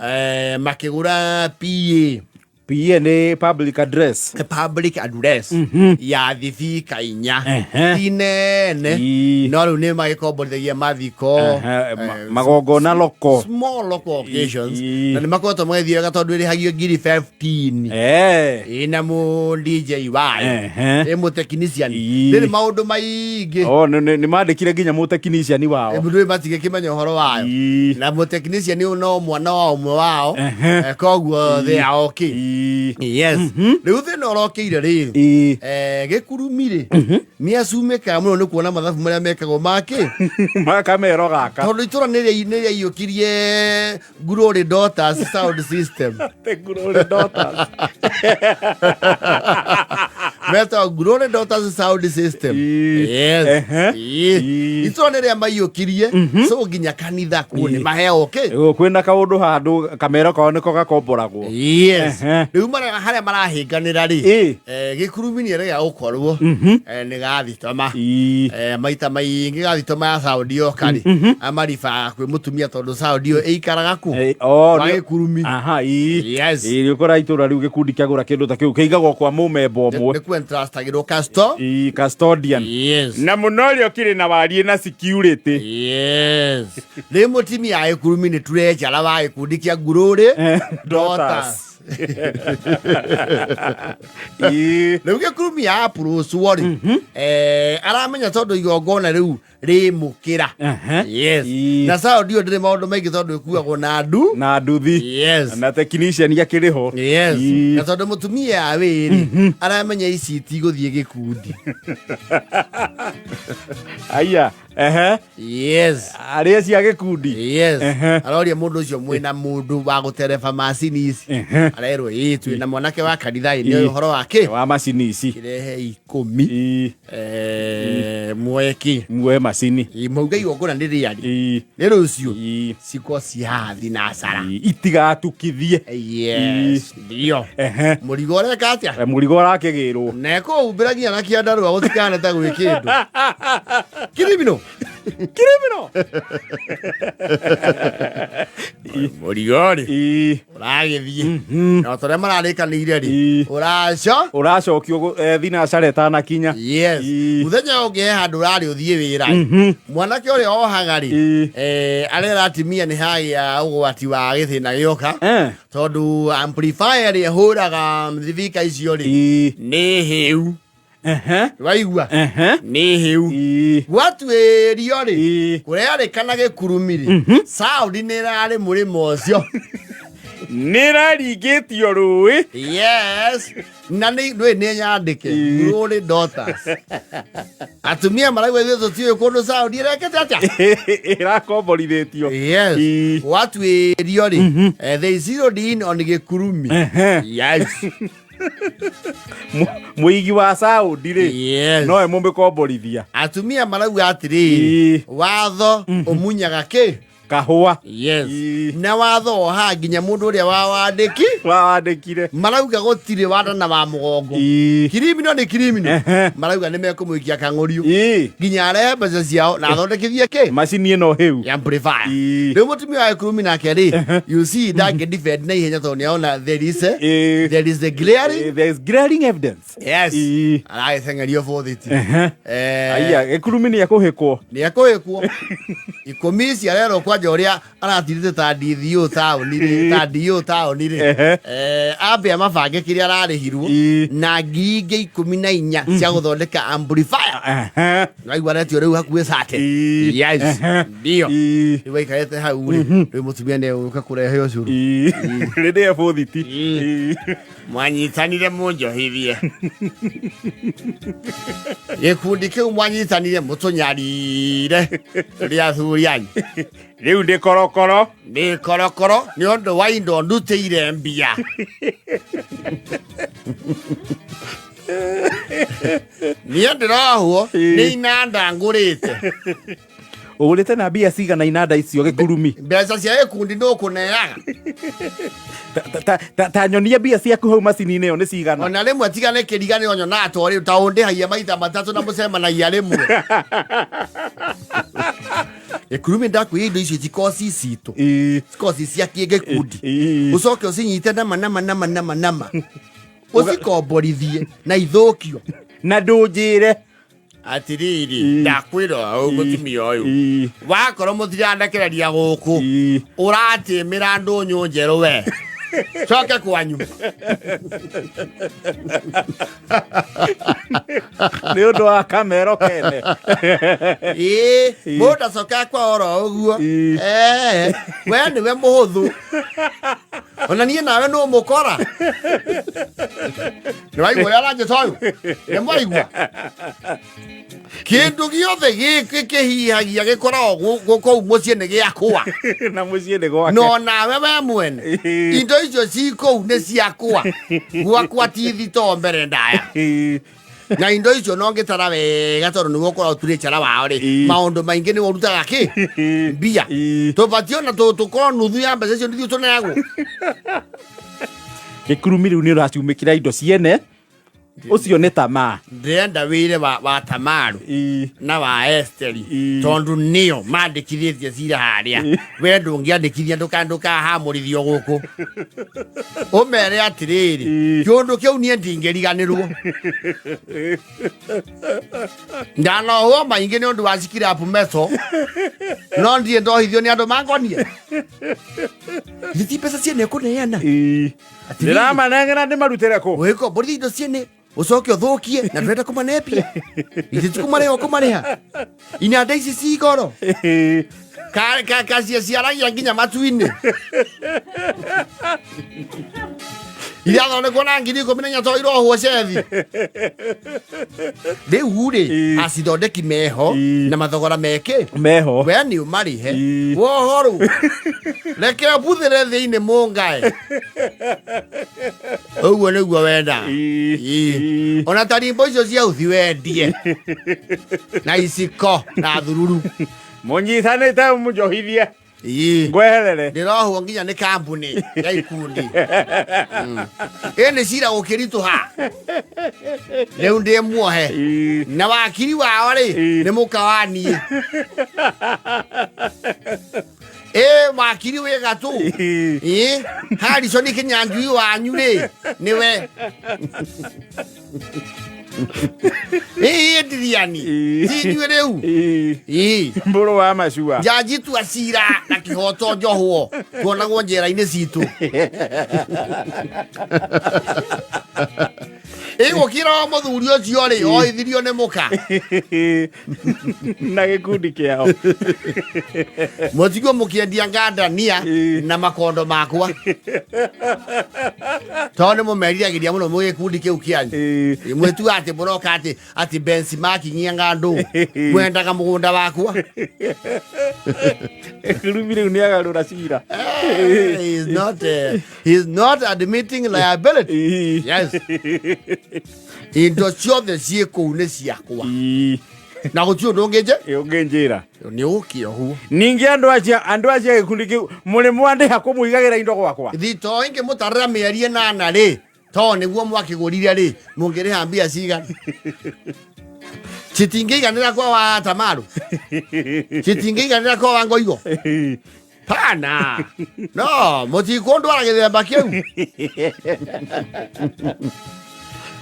Eh, makĩgũra PA. PA nĩ public address. Public address ya thibika 4. Ehe. Ti nene Ii. no rĩu nĩ magĩkomborithagia mathiko. Ehe, eh, magongona loko. Small local occasions. Ii. Na nĩ makoretwo magĩthiĩ wega tondũ ĩrĩhagio ngiri 15. Eh. Ĩna mũ DJ wayo. Ehe. Ĩ mũtekinician. Ii. Rĩrĩ maũndũ maingĩ. Oh, nĩ mandĩkire nginya mũtekiniciani wao. Mũndũ matigĩkĩmenya ũhoro wayo. Ii. Na mũtekinician ũyũ no mwana wa ũmwe wao. Ehe. Eh, koguo they are okay. Ii. Yes, rĩu thĩna ũrokĩire rĩrĩ, gĩkurumi rĩ, nĩ acumĩkaga mũno nĩ kuona mathabu marĩa mekagwo makĩ Makamero gaka. Tondũ itũra nĩ rĩaiyũkirie Glory Daughters sound system. The Glory Daughters. Metagwo Glory Daughters sound system. Yes. Itũra nĩ rĩa maiyũkirie, so nginya kanitha kuo nĩ maheo kĩ. Kwĩna kaũndũ handũ kamero kao nĩko gakomboragwo. Yes. Rĩu harĩa marahĩnganĩra rĩ, gĩkurumi nĩ erega gũkorwo nĩ gathitoma. Maita maingĩ gathitoma ya sound yoka rĩ, amaribaga kwĩ mũtumia tondũ sound ĩyo ĩikaraga kũ? Oh, Kwa gĩkurumi. Aha, ii. Yes. Ii, nĩ ũkora itũra rĩu gĩkundi kĩagũra kĩndũ ta kĩu kĩigagwo kwa mũmemba ũmwe. Nĩ kuentrustagĩrwo custo Ii, custodian. Yes. Na mũno ũrĩa ũkĩrĩ na wariĩ na security. Yes, rĩ mũtumia wa gĩkurumi nĩ turenjara wa gĩkundi kĩa ngurũrĩ Daughters. Rĩu gĩkurumi ya approachwo rĩ, aramenya tondũ igongona rĩu rĩmũkĩra. Yes. Na sound ĩyo ndĩrĩ maũndũ maingĩ tondũ ĩkuagwo na ndu Na nduthi. Yes. Na technician akĩrĩ ho. Yes. Na tondũ mũtumia ya wĩrĩ aramenya ici itigũthiĩ gĩkundi. Aya, ehe. Yes. Arĩa cia gĩkundi. Yes. Aroria mũndũ ũcio, mwĩna mũndũ wa gũtereba macini ici? Arerwo ĩĩ, twĩna mwanake wa kanitha ĩ nĩ ũhoro wa kĩ wa macini ici. Kĩrehe 10. Muoe kĩ? Muoe macini. Mauga igongona nĩ rĩarĩ nĩ rũciũ, ciko cia thinacara. Itigatukithie. Yes, ndio. Mũrigo ũreka atĩa? Mũrigo ũrakĩgĩrwo. Na ĩkũhumbĩra nginya na kĩandarũa gũtikane ta gwĩ kĩndũ kirimino. Kirimino. Mũrigo rĩ, ũragĩthiĩ na ta ũrĩa mararĩkanĩire rĩ, ũraco Ũracokio thinacara ĩtanakinya. Yes. Mũthenya ũngĩ he handũ ũrarĩ ũthiĩ wĩra ĩ. Mwanake ũrĩa ohaga rĩ, arera atimia nĩ hagĩa ũgwati wa gĩthĩna gĩoka, tondũ amplifier ĩrĩa ĩhũraga thibika icio rĩ, nĩ hĩu. Waigua? Nĩ hĩu. Gwatuĩrio rĩ, kũrerĩkana gĩkurumi rĩ, sound nĩ ĩrarĩ mũrĩmo ũcio. Nĩ ĩraringĩtio rũĩ. Yes, na nĩ ndũĩ nĩ nyandĩke Glory Daughters. Atumia marauga ithuĩ tũtiũĩ kũndũ sound ĩrekĩte atĩa. Ĩrakomborithĩtio. Yes. Gwatuĩrio rĩ, they zeroed in on gĩkurumi. Yes. Mũigi wa sound rĩ, Yes. nowe mũmĩkomborithia. Atumia marauga atĩrĩrĩ, watho ũmunyaga kĩ? Kahũa. Yes. Na watho oha nginya mũndũ ũrĩa wa wandĩki wawandĩkire. Marauga gũtirĩ wandana wa mũgongo. Kirimino nĩ kirimino. Marauga nĩ mekũmũikia kang'ũriũ nginya arehe mbeca ciao na athondekithie kĩ? Macini ĩno hĩu. Ya amplifier. Rĩu mũtumia wa gĩkurumi nake rĩ, you see, ndangĩ defend na ihenya tondũ nĩaona there is a glaring There is glaring evidence. Yes. Aragĩteng'erio bũthiti. Aya, gĩkurumi nĩ ekũhĩkwo. Nĩ ekũhĩkwo 10 ici arerwo kwanja ũrĩa aratirĩte ta DDO taũni rĩ, ta DO taũni rĩ, ambe amabange kĩrĩa ararĩhirwo na ngiri ingĩ 14 cia gũthondeka amplifier. Waigua aretio rĩu hakuhĩ sate. Yes, ndio. Rĩu aikarĩte hau rĩ, rĩu mũtumia nĩ egũka kũrehe ũcũrũ. Rĩrĩa bũthiti. Mwanyitanire munjohithie. Gĩkundi kĩu mwanyitanire mũtũnyarire tũrĩ athuri anyu. Rĩu ndĩ korokoro. Ndĩ korokoro nĩ ũndũ wa indo ndutĩire mbia. Niĩ ndĩrohwo nĩ inanda ngũrĩte. Ũgũrĩte na mbia cigana inanda icio, gĩkurumi? Mbeca cia gĩkundi ndũkũneaga. Ta nyonia mbia ciaku hau macini-inĩ ĩyo nĩ cigana. Ona rĩmwe tiga nĩ kĩriganĩro nyonaga to rĩu ta ũndĩhagia maita matatũ na mũcemanagia rĩmwe. Gĩkurumi, ndakwĩra indo icio cikoci citũ, cikoci cia kĩgĩkundi, ũcoke ũcinyite nama nama nama nama nama, ũcikomborithie na ithũkio. Na ndũnjĩre. Atiriri, ndakwĩra ũũ, mũtumia ũyũ, wakorwo mũtirandekereria gũkũ, ũratĩmĩra ndũnyũ njerũ, we coke kwanyu. Nĩ ũndũ wa kamero kene. Ĩĩ, mũndũ acokaga kwa oro ũguo. Ĩĩ. Eh, we nĩwe mũhũthũ, ona niĩ nawe nũ mũkora. Nĩ waigua ũrĩa aranjĩta ũyũ? Nĩ mwaigua kĩndũ gĩothe gĩkĩ kĩhihagia gĩkoragwo kũu mũciĩ nĩ gĩakwa. Na mũciĩ nĩ gwake. No nawe we mwene. Ĩĩ. Indo icio ci kũu nĩ ciakwa, gwakwa ti thitoo mbere ndaya. Na indo icio no ngĩtara wega, tondũ nĩwe ũkoragwo ũturĩ cara wao rĩ. Maũndũ maingĩ nĩwe ũrutaga kĩ mbia. Tũbatiĩ ona tũkorwo nuthu ya mbeca icio nithuĩ tũneagwo. Gĩkurumi rĩu nĩ ũracumĩkĩra indo ciene, ũcio nĩ tamaa. Ndĩrenda wĩre wa Tamaru na wa Esteri, tondũ nĩo mandĩkithĩtie cira harĩa. We ndũngĩandĩkithia, ndũkahamũrithio gũkũ. Ũmere atĩrĩrĩ, kĩũndũ kĩu niĩ ndingĩriganĩrwo. Ndanohwo maingĩ nĩ ũndũ wa cikirabu meto, no ndirĩ ndohithio nĩ andũ mangonie. Githĩ ti mbeca ciene kũneana? Ndĩramanengera ndĩmarutĩre kũ? Wĩkomborithia indo ciene, ũcoke ũthũkie, na ndũrenda kũmanembia. Ithe ti kũmarĩha ũkũmarĩha inanda ici ci goro. Kaciaragia nginya matu-inĩ, irathondekwo na 14,000 to irohwo cethi rĩu rĩ. Acithondeki meho na mathogora mekĩ meho. We nĩ ũmarĩhe. Wohoru reke mbuthĩre thĩinĩ mũngae ũguo nĩguo wendaga. Ona tarimbo icio cia uthi wendie na iciko na thururu. Mũnyitanĩte mũnjohithie. Ngweherere. Ndĩrohwo nginya nĩ kambuni ya ikundi. Ĩ nĩ cira gũkĩritũha rĩu ndĩ muohe. Na wakiri wao rĩ, nĩ mũka wa niĩ. Ĩ wakiri wĩ gatũ. Ĩ Harrison Kĩnyanjui wanyu rĩ, nĩwe ĩ ndiriani ti inyuĩ rĩu. Ĩ Mbũrũ wa macua. Njanji tua cira na kĩhoto, njohwo tuonagwo njera-inĩ citũ. Ĩgũkĩra o mũthuri ũcio rĩ oithirio nĩ mũka na gĩkundi kĩao. Mũtigwo mũkĩendia ngandania na makondo makwa, tondũ nĩ mũmeriragĩria mũno mwĩ gĩkundi kĩu kĩanyu. Mwĩtuga atĩ mũroka atĩ benchmarking ya ngandũ, mwendaga mũgũnda wakwa. Rumi rĩu nĩ agarũra cira. He is not admitting liability. Yes, indo ciothe ciĩ kũu nĩ ciakwa na gũtirĩ ũndũ ũngĩ nje Ũngĩnjĩra. Nĩ ũkĩohwo. Ningĩ andũ acio a gĩkundi kĩu mũrĩ mwandĩha kũmũigagĩra indo gwakwa. Thito ingĩ mũtarĩra mĩeri 8 rĩ, to nĩguo mwakĩgũrire rĩ, mũngĩrĩha mbia cigana? Citingĩiganĩra kwa wa Tamaru, citingĩiganĩra kwa wa Ngoigo pana. No mũtikũndwara gĩthemba kĩu.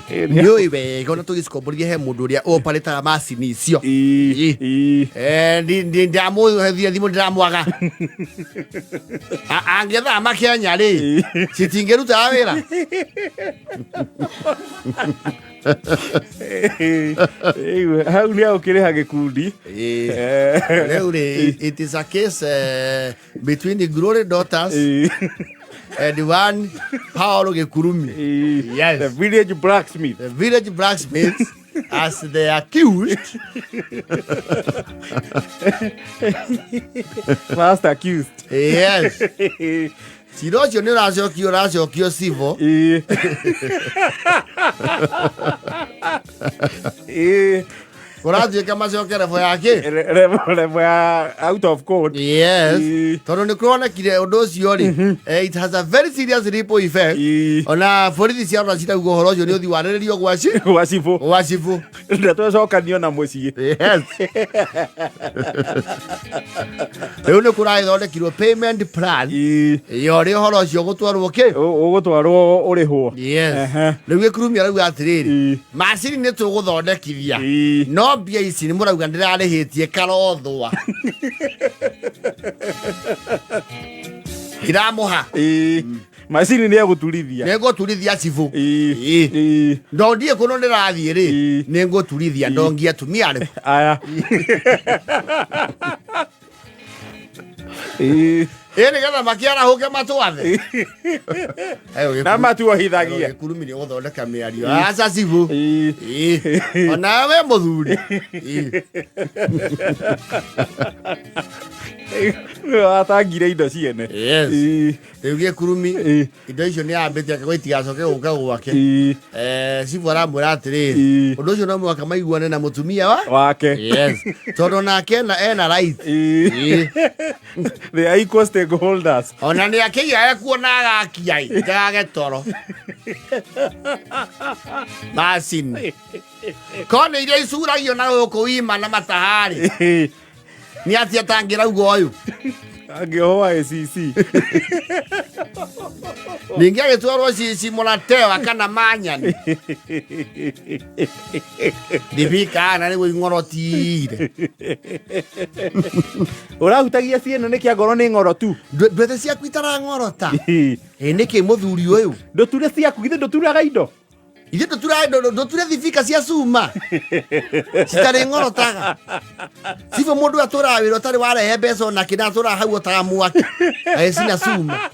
Nĩũĩ wega ona tũgĩcikomborithia he mũndũ ũrĩa ũparĩtaga macini icio. Eh, ndamũhethia thimũ, ndĩramwaga. Angĩthama Kenya rĩ, citingĩrutaga wĩra. Hau nĩ agũkĩrĩha gĩkundi. Rĩu rĩ, it is a case between the Glory Daughters and one Paul Gikurumi. Yes. The village blacksmith. The village blacksmith as the accused. First accused. Yes, cira ũcio nĩ ũracokio civil. Ũratuĩka macoke level yake. Level ya out of court. Yes. Tondũ nĩ kũronekire ũndũ ũcio rĩ, it has a very serious ripple effect. Ona borithi ciarora cirauga ũhoro ũcio nĩ ũthi warĩrĩrio gwa ci gwa cibũ. Gwa cibũ. Ndatwecokanio na mũciĩ. Yes, rĩu nĩ kũragĩthondekirwo payment plan ya ũrĩa ũhoro ũcio ũgũtwarwo kĩ. Ũgũtwarwo ũrĩhwo. Yes. Rĩu gĩkurumia rauga atĩrĩrĩ, macini nĩ tũgũthondekithia, no mbia ici nĩ mũrauga ndĩrarĩhĩtie karothwa iramũha. Macini nĩ egũturithia. Nĩ ngũturithia cibũ. Ĩĩ. Ĩĩ. Ĩĩ. Ndongie kũno ndĩrathiĩ rĩ, Ĩĩ. nĩ ngũturithia ndongie atumia arĩkũ. Aya. Ĩĩ. Ĩ nĩgetha makĩarahũke matwathe. Na matuohithagia. Gĩkurumi nĩ gũthondeka mĩario. Aca cibũ. Ĩĩ. Ĩĩ. Ona we mũthuri. Ĩĩ. Nĩwe watangire indo ciene. Yes. Ĩĩ. Rĩu gĩkurumi Ĩĩ. indo icio nĩ ambĩte akauga itigacoke gũka gwake. Ĩĩ. Cibũ aramwĩra atĩrĩrĩ, Ĩĩ. ũndũ ũcio no mũhaka maiguane na mũtumia wa Wake. Yes. Tondũ nake ena right. Ĩĩ. Ĩĩ. They are equal stakeholders. Ona nĩ akĩigaga kuona agakia ĩ, njagage toro. Macini. Ko nĩ iria icuragio na gũkũ wima na mataharĩ. Ĩĩ. Nĩ atĩa atangĩrauga ũyũ? Angĩohwo ICC. Ningĩ agĩtwarwo cici mũratewa kana manyani. Thibika na nĩguo ing'orotire. Ũrahutagia ciene nĩ kĩangorwo nĩ ng'oro tu. Ndwete ciaku itarang'orota. Ĩ nĩkĩ mũthuri ũyũ? Ndũture ciaku, githĩ ndũturaga indo? Ithuĩ ndũture thibika cia cuma citarĩ ng'orotaga. Cibũ mũndũ atũraga wĩra ũtarĩ warehe mbeca onakĩ na atũraga hau otaga mwaki agĩcina cuma.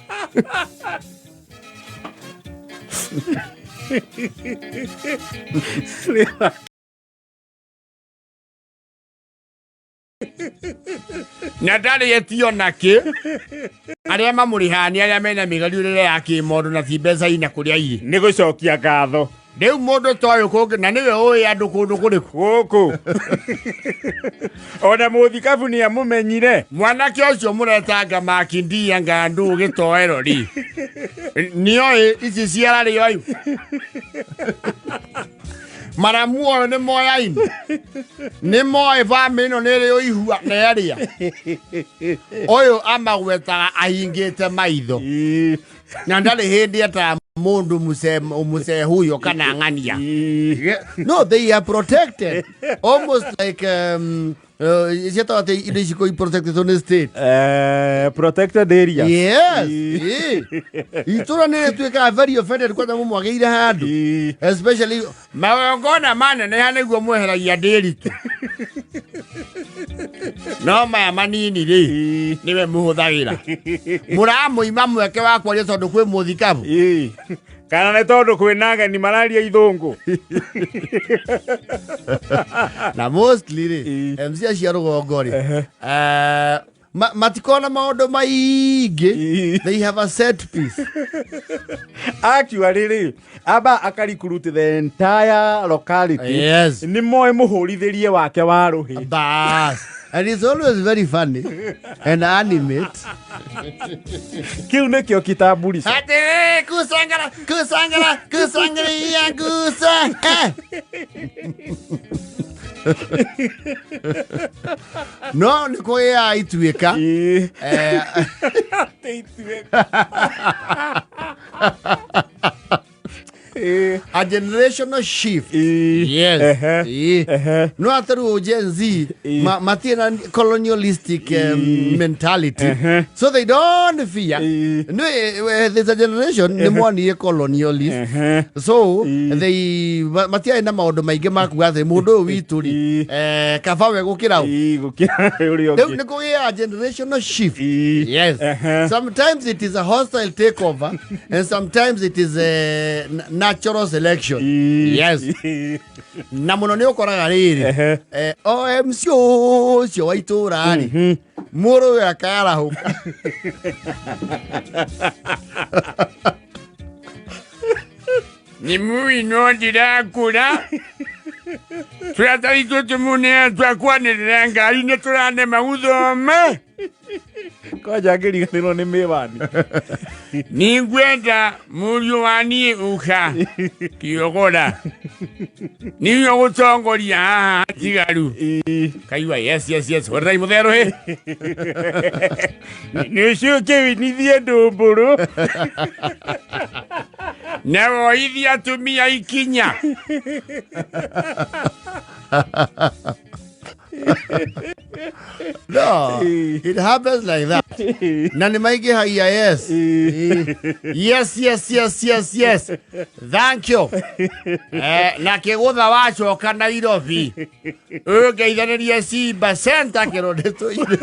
Na ndarĩ etio nakĩ arĩa mamũrĩhaga nĩ arĩa mena mĩgariũrĩre ya kĩmondo na ti mbeca ina kũrĩa irĩ. Nĩ gũcokia ngatho. Rĩu mũndũ ta ũyũ kũngĩ na nĩwe ũĩ andũ kũndũ kũrĩkũ. Gũkũ. Ona mũthikabu nĩ amũmenyire. Mwanake ũcio mũretanga makindia ngandũ gĩtoero rĩ, nĩoĩ ici ciararĩ oyu. Maramu ũyũ nĩ moyaine. Nĩ moĩ bamĩrĩ ĩno nĩ ĩrĩ ũihua na ĩrĩa. Ũyũ amagwetaga ahingĩte maitho. Ĩĩ. Na ndarĩ hĩndĩ etaga mũndũ mũcee huyo kana ng'ania. Ĩĩ. No, they are protected. Almost like ciĩtagwo atĩ indo ici kũ protected nĩ state. Protected area. Yes. Ĩĩ. Ĩĩ. Itũra nĩ rĩtuĩkaga very offended kwanja mũmwagĩire handũ. Ĩĩ. Especially Magongona maneneha nĩguo mweheragia ndĩritũ. No maya manini rĩ, Ĩĩ. nĩwe mũhũthagĩra. Mũramũima mweke wa kwaria tondũ kwĩ mũthikabu. Ĩĩ. Kana nĩ tondũ kwĩna ageni mararia ithũngũ. Na mostly rĩ, Ĩĩ. MC acio a rũgongo rĩ, matikoragwo na maũndũ maingĩ. Ĩĩ. They have a set piece. Actually rĩ, amba akarecruit the entire locality. Yes. Nĩ moĩ mũhũrithĩrie wake wa rũhĩ. Bas. And it's always very funny and animate. Kĩu nĩkĩo kitambulisho. Atĩrĩ, kusangara, kusangara, kusangaria, kusa. No nĩ kũgĩaga ituĩka. Ĩĩ. Atĩ ituĩka. Ĩĩ. A generational shift. Ĩĩ. Yes. Ehe. Ĩĩ. Ehe. No atĩ rĩu Gen Z matirĩ na colonialistic mentality. Ehe. So they don't fear. Ĩĩ. No, there's a generation nĩ monire colonialist. Ehe. So Ĩĩ. they matiarĩ na maũndũ maingĩ ma kuga atĩ mũndũ ũyũ witũ rĩ, Ĩĩ. kaba we gũkĩra ũ. Ĩĩ, gũkĩra ũrĩa Rĩu ũngĩ. nĩ kũgĩaga generational shift. Ĩĩ. Yes. Ehe. Sometimes it is a hostile takeover and sometimes it is a natural selection. Ĩĩ. Yes. Ĩĩ. Na mũno nĩ ũkoraga rĩrĩ Ehe. o MC ũcio wa itũũra rĩ, mũrũ ũyũ akarahũka. Nĩ mũi no ndirakũra. Tũratathi tũtũ mũnene twakwanĩrĩra ngari nĩ tũranema gũthoma. Kwanja ngĩriganĩrwo nĩ mĩwani. Nĩngwenda mũriũ wa niĩ ũka kĩogora. Nĩwe ũgũtongoria haha hatigaru. Ĩĩ. Kaigua yes yes yes horerai mũtherũ hĩ. Nĩ ũcoke ũinithie ndũmbũrũ. Na woithie atumia ikinya. No, it happens like that. Na nĩ maingĩhagia, yes. Yes, yes, yes, yes, yes, thank you. Na kĩgũtha wacoka Nairobi ũngeithanĩrie Simba Center kĩro nĩtũire.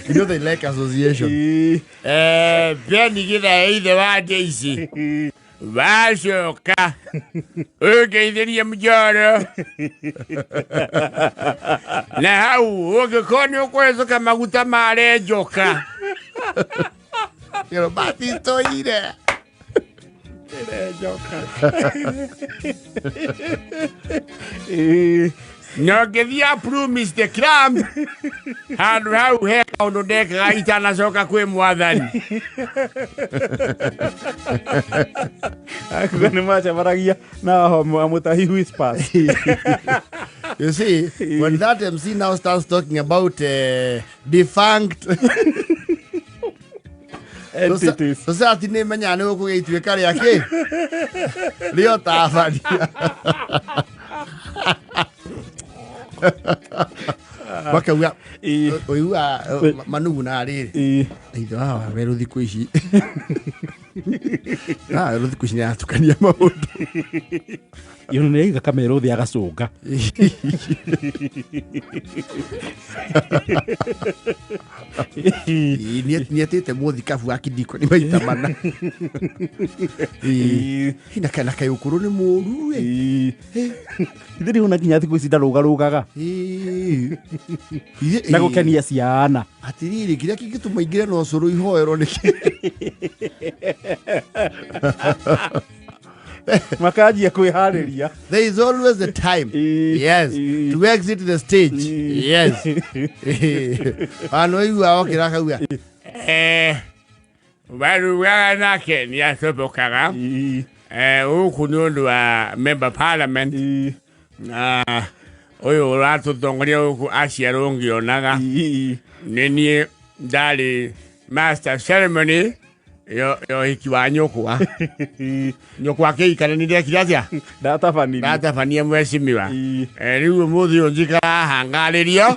You know they like association. Beni gĩtha ithe wa Daisy wacoka ũngeithĩrie mjoro na hau ũngĩkorwo nĩ ũkũhĩtũka maguta marenjoka. Kĩro matitũire. Na ũngĩthiĩ Plumis the Clam handũ hau he kaũndũ ndekaga itanacoka kwĩ mwathani. Akuga nĩ macemanagia na Amutahi Whispers. You see, when that MC now starts talking about defunct entities. Society nĩ menyaga nĩ gũkũgĩa ituĩka rĩa kĩ rĩa ũtabania makauga ũigua manuguna rĩrĩ ithe wa werũ thikũ ici werũ thikũ ici nĩ aratukania maũndũ. Yona nĩ aiga kamero thĩ agacũnga. Nĩ etĩte mũthikabu wa kidiko nĩ maita mana. Ĩ, na kaĩ ũkũrũ nĩ mũru ĩ. Ithe rĩu ona nginya thikũ ici ndarũgarũgaga na gũkenia ciana. Atiriri, kĩrĩa kĩngĩtũma ingĩre na ũcũrũ ihoerwo nĩ kĩ? Makanjia kwĩharĩria. There is always a time, yes, to exit the stage, yes. Anå igua okĩra akauga Warugaga nake nĩ acobokaga gũkũ nĩ ũndũ wa member parliament na ũyũ ũratũtongoria gũkũ aciarwo ngĩonaga nĩ niĩ ndarĩ master ceremony yo yo hiki wa nyũkwa nyũkwa kĩikare nĩ ndekire atĩa? Ndatabanirie. Ndatabania mwecimiwa. Rĩu ũmũthĩ ũyũ njikara haha ngarĩrio.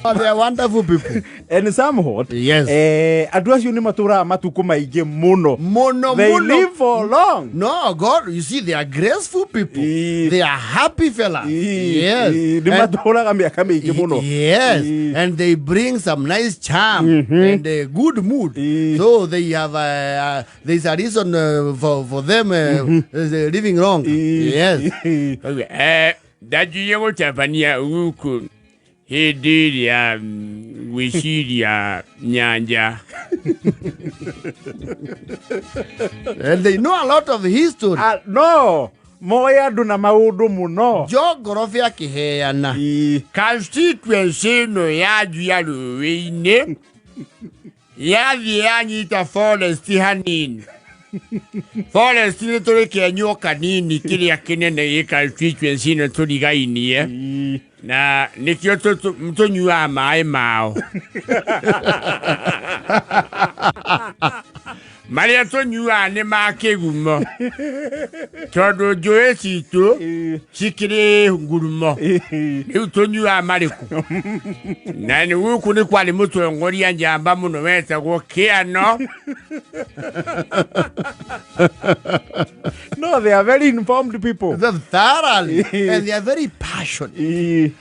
Oh, they are wonderful people. And somewhat andũ acio nĩ matũraga matukũ maingĩ mũno. Mũno. They Mũno. live for long. No, God, you see, they are graceful people. They are happy fellas. Yes. Nĩ matũraga mĩaka mĩingĩ mũno. Yes, and they bring some nice charm and a good mood. So they have there's a reason for them living long. Yes. Ndanjirie gũtabania gũkũ hĩndĩ ĩrĩa gwĩciria nyanja. And they know a lot of history. Ah, no moĩ andũ na maũndũ mũno. Geography akĩheana. Constituency ĩno yanjia rũĩ-inĩ yathiĩ yanyita forest hanini forest nĩ tũrĩ kĩenyũ kanini kĩrĩa kĩnene gĩ constituency ĩno tũrigainie na nĩkĩo tũnyuaga maĩ mao marĩa tũnyuaga nĩ ma kĩgumo tondũ njũĩ citũ cikĩrĩ ngurumo rĩu tũnyuaga marĩkũ na nĩ gũkũ nĩ kwarĩ mũtongoria njamba mũno wetagwo Kĩano. No, they are very informed people. They're thoroughly and they are very passionate.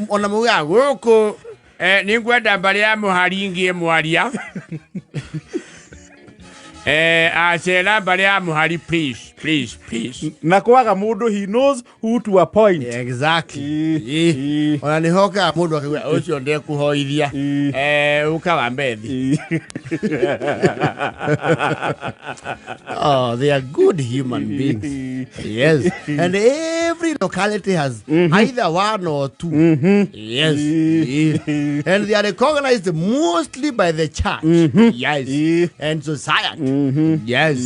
Ona maugaga gũkũ nĩ ngwenda mbarĩ ya mũhari ngĩe mwaria acera mbarĩ ya mũhari, please, please, please. Na kwaga mũndũ, he knows who to appoint. Exactly. Ona nĩ hokaga mũndũ akauga ũcio ndekũhoithia ũka wa mbethi. Oh, they are good human beings. Yes. And every locality has either one or 2. Yes. And they are recognized mostly by the church. Yes. And society. Yes.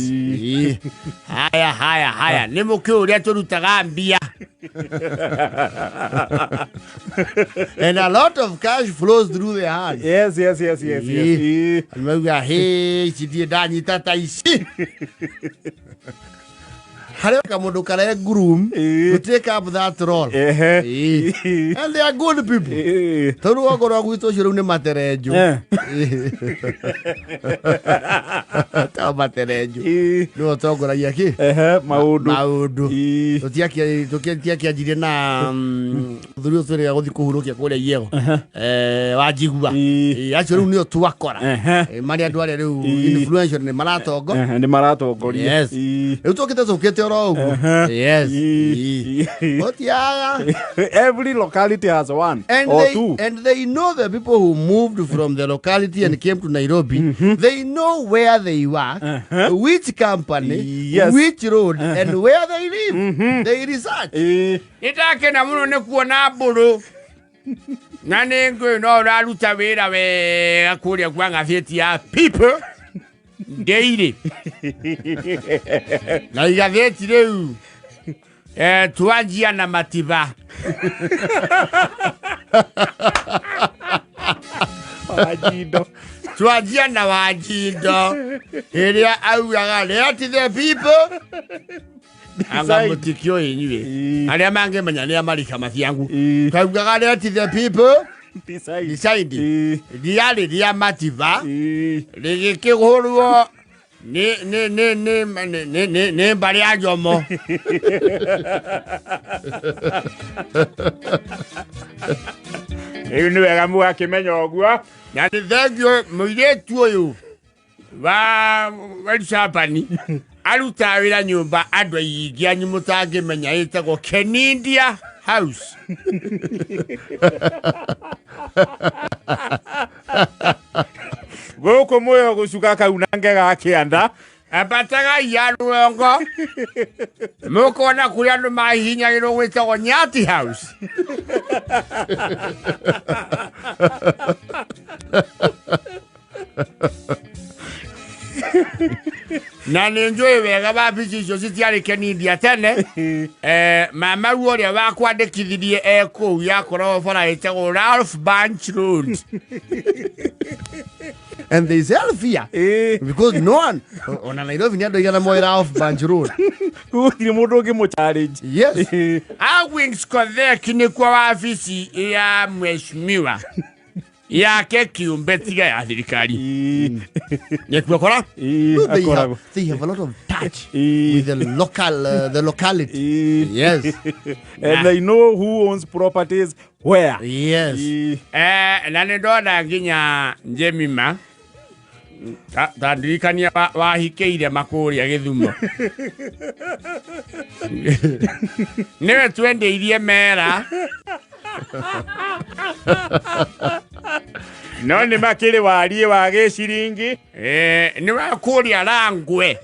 Haya, haya, haya. Nĩ mũkĩ ũrĩa tũrutaga mbia. And a lot of cash flows through their hands. Yes. And mauga, hey, ici ndirĩ ndanyita ta ici. Harĩ kamũndũ kare groom to take up that role. Ĩĩ. And they are good people. Tondũ rũgongo rwa gwitũ ũcio rĩu nĩ materenjũ. Ta materenjũ. Nĩwe ũtongoragia kĩ? Maũndũ. Maũndũ. Tũtiakĩanjirie na mũthuri ũyũ twĩrĩga gũthiĩ kũhurũkia kũrĩa Iego. Wanjigua. Acio rĩu nĩo twakora. Marĩ andũ arĩa rĩu influential nĩ maratongo. Nĩ maratongoria. Yes. Rĩu tũkĩte tũkĩte oro ũguo. Yes. Gũtiaga. Every locality has one And or they, two. and they know the people who moved from the locality and came to Nairobi. They know where they work, which company, which road, and where they live. They research. Nĩndakena mũno nĩ kuona mbũrũ na nĩ ngũĩ no ũraruta wĩra wega kũrĩa kwa ngathĩti ya People Daily na igathĩti rĩu twanjia na matiba. Wanjindo. Twanjia na Wanjindo ĩrĩa augaga let the people anga mũtikĩũĩ inyuĩ arĩa mangĩmenya nĩ amarika matiangu. Kaugaga let the people Decide. decide. Riarĩ rĩa matiba rĩgĩkĩhũrwo nĩ nĩ nĩ nĩ nĩ nĩ nĩ mbarĩ ya Njomo. Rĩu nĩ wega mũgakĩmenya ũguo. Na nĩ thengio mũirĩtu ũyũ wa Elisabani arutaga wĩra nyũmba andũ aingĩ anyu mũtangĩmenya ĩtagwo Kenindia House. Gũkũ mũyo gũcuka kauna ngega kĩanda. Ambatagai ya rũgongo mũkona kũrĩa andũ mahihinyagĩrwo gwĩtagwo Nyati House. Na nĩ njũĩ wega wabici icio citiarĩ Kenindia tene. Mama guo ũrĩa wakwandĩkithirie e kũu yakoragwo bara ĩtagwo Ralph Bunche Road. And there is health here. Because no one, ona Nairobi nĩ andũ aigana moĩ Ralph Bunche Road. Gũtirĩ mũndũ ũngĩ mũ challenge. Yes. Argwings Kodhek nĩkuo wabici ya mheshimiwa yake kiumbe tiga ya thirikari nĩkuo kora. No, they Akoragwo. have a lot of touch with the local, the locality. Yes. And they know who owns properties where. Yes. Na nĩ ndona nginya Jemima ta ndirikania wahikĩire makũrĩa Gĩthumo. Nĩwe twendeirie mera. No nĩ makĩrĩ wariĩ wa gĩciringi. Nĩ wa kũrĩa Rangwe.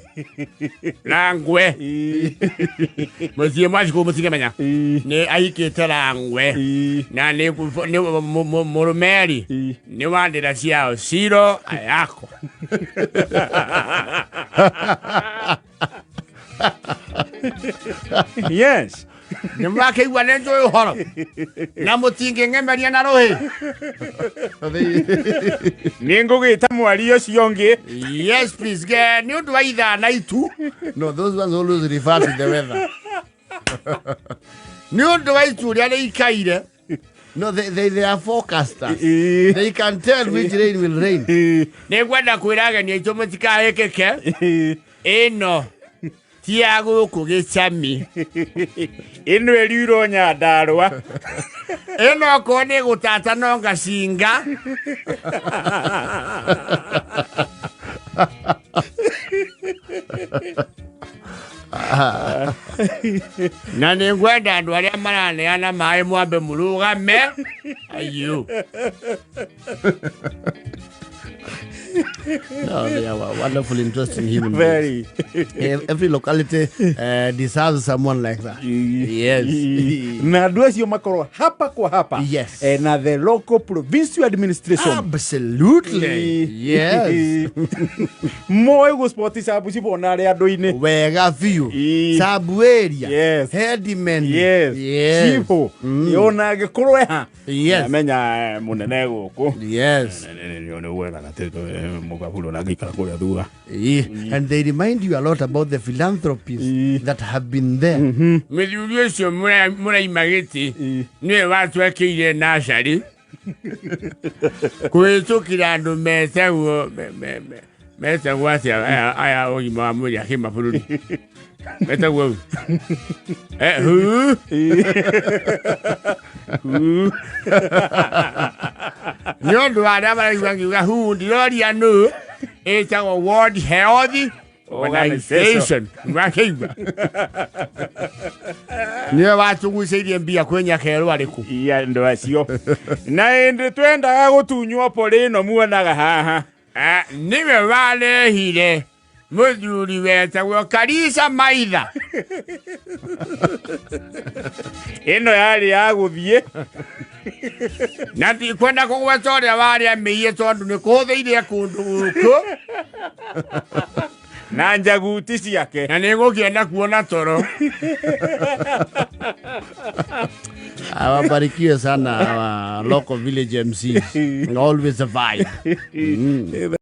Rangwe. Mũthiĩ mwacikũ mũtikĩmenya. Nĩ ahikĩte Rangwe. Na nĩ mũrũmeri nĩ wa ndĩra ciao Ciro Ayako. Yes. Nĩ mũrakĩigua nĩ njũĩ ũhoro. Na mũtingĩng'emeria na rũhĩ. Nĩ ngũgĩta mwaria ũcio ũngĩ. Yes, please. Nĩ ũndũ wa ithaa na itu. No, those ones always refer to the weather. Nĩ ũndũ wa itu ũrĩa rĩikaire. No, they are forecasters. They can tell which rain will rain. Nĩ ngwenda kwĩra ageni aitũ mũtikahĩkĩke. Ĩno ti ya gũkũ gĩcami. Ĩno ĩriirwo Nyandarũa. Ĩno okorwo nĩ gũtata no ngacinga. Na nĩ ngwenda andũ arĩa maraneana maĩ mwambe mũrũgame. Aiyũ. No, they are wonderful, interesting human beings. Very. Every locality deserves someone like that. Yes. Na andũ acio makorwo hapa kwa hapa. Yes. Na the local provincial administration. Absolutely. Yes. Moĩ gũspoti cabu cibona arĩa andũ-inĩ. Wega biũ. Sabu area. Yes. Headman. Yes. Yes. Cibũ. Ona angĩkorwo eha. Yes. Amenya mũnene gũkũ. Yes. Nĩ wega Mũkaburi ona ngĩikara kũrĩa thutha. And they remind you a lot about the philanthropists that have been there. Mũthuri ũcio mũraima gĩtĩ nĩwe watwekĩire nacarĩ kũhĩtũkĩra andũ metagwo metagwo atĩa aya ũgima wa mwĩrĩ a kĩmabũrũri metagwo hu nĩ ũndũ wa arĩa maraigua ngiuga hu ndiroria nũ ĩtagwo World Health Organization wakĩigua nĩwe watũgucĩirie mbia kwĩ nyakerũ arĩkũ Ia andũ acio na ĩndĩ twendaga gũtunywo pori ĩno muonaga haha. Nĩwe warehire mũthuri wetagwo Karisa Maitha. Ĩno yarĩ ya gũthiĩ na ndikwenda kũgweta ũrĩa warĩa mĩiye tondũ nĩ kũhũthĩire kũndũ gũkũ na njaguti ciake na nĩ ngũkĩenda kuona toro. Awabarikiwe sana our local village MCs. Always a vibe.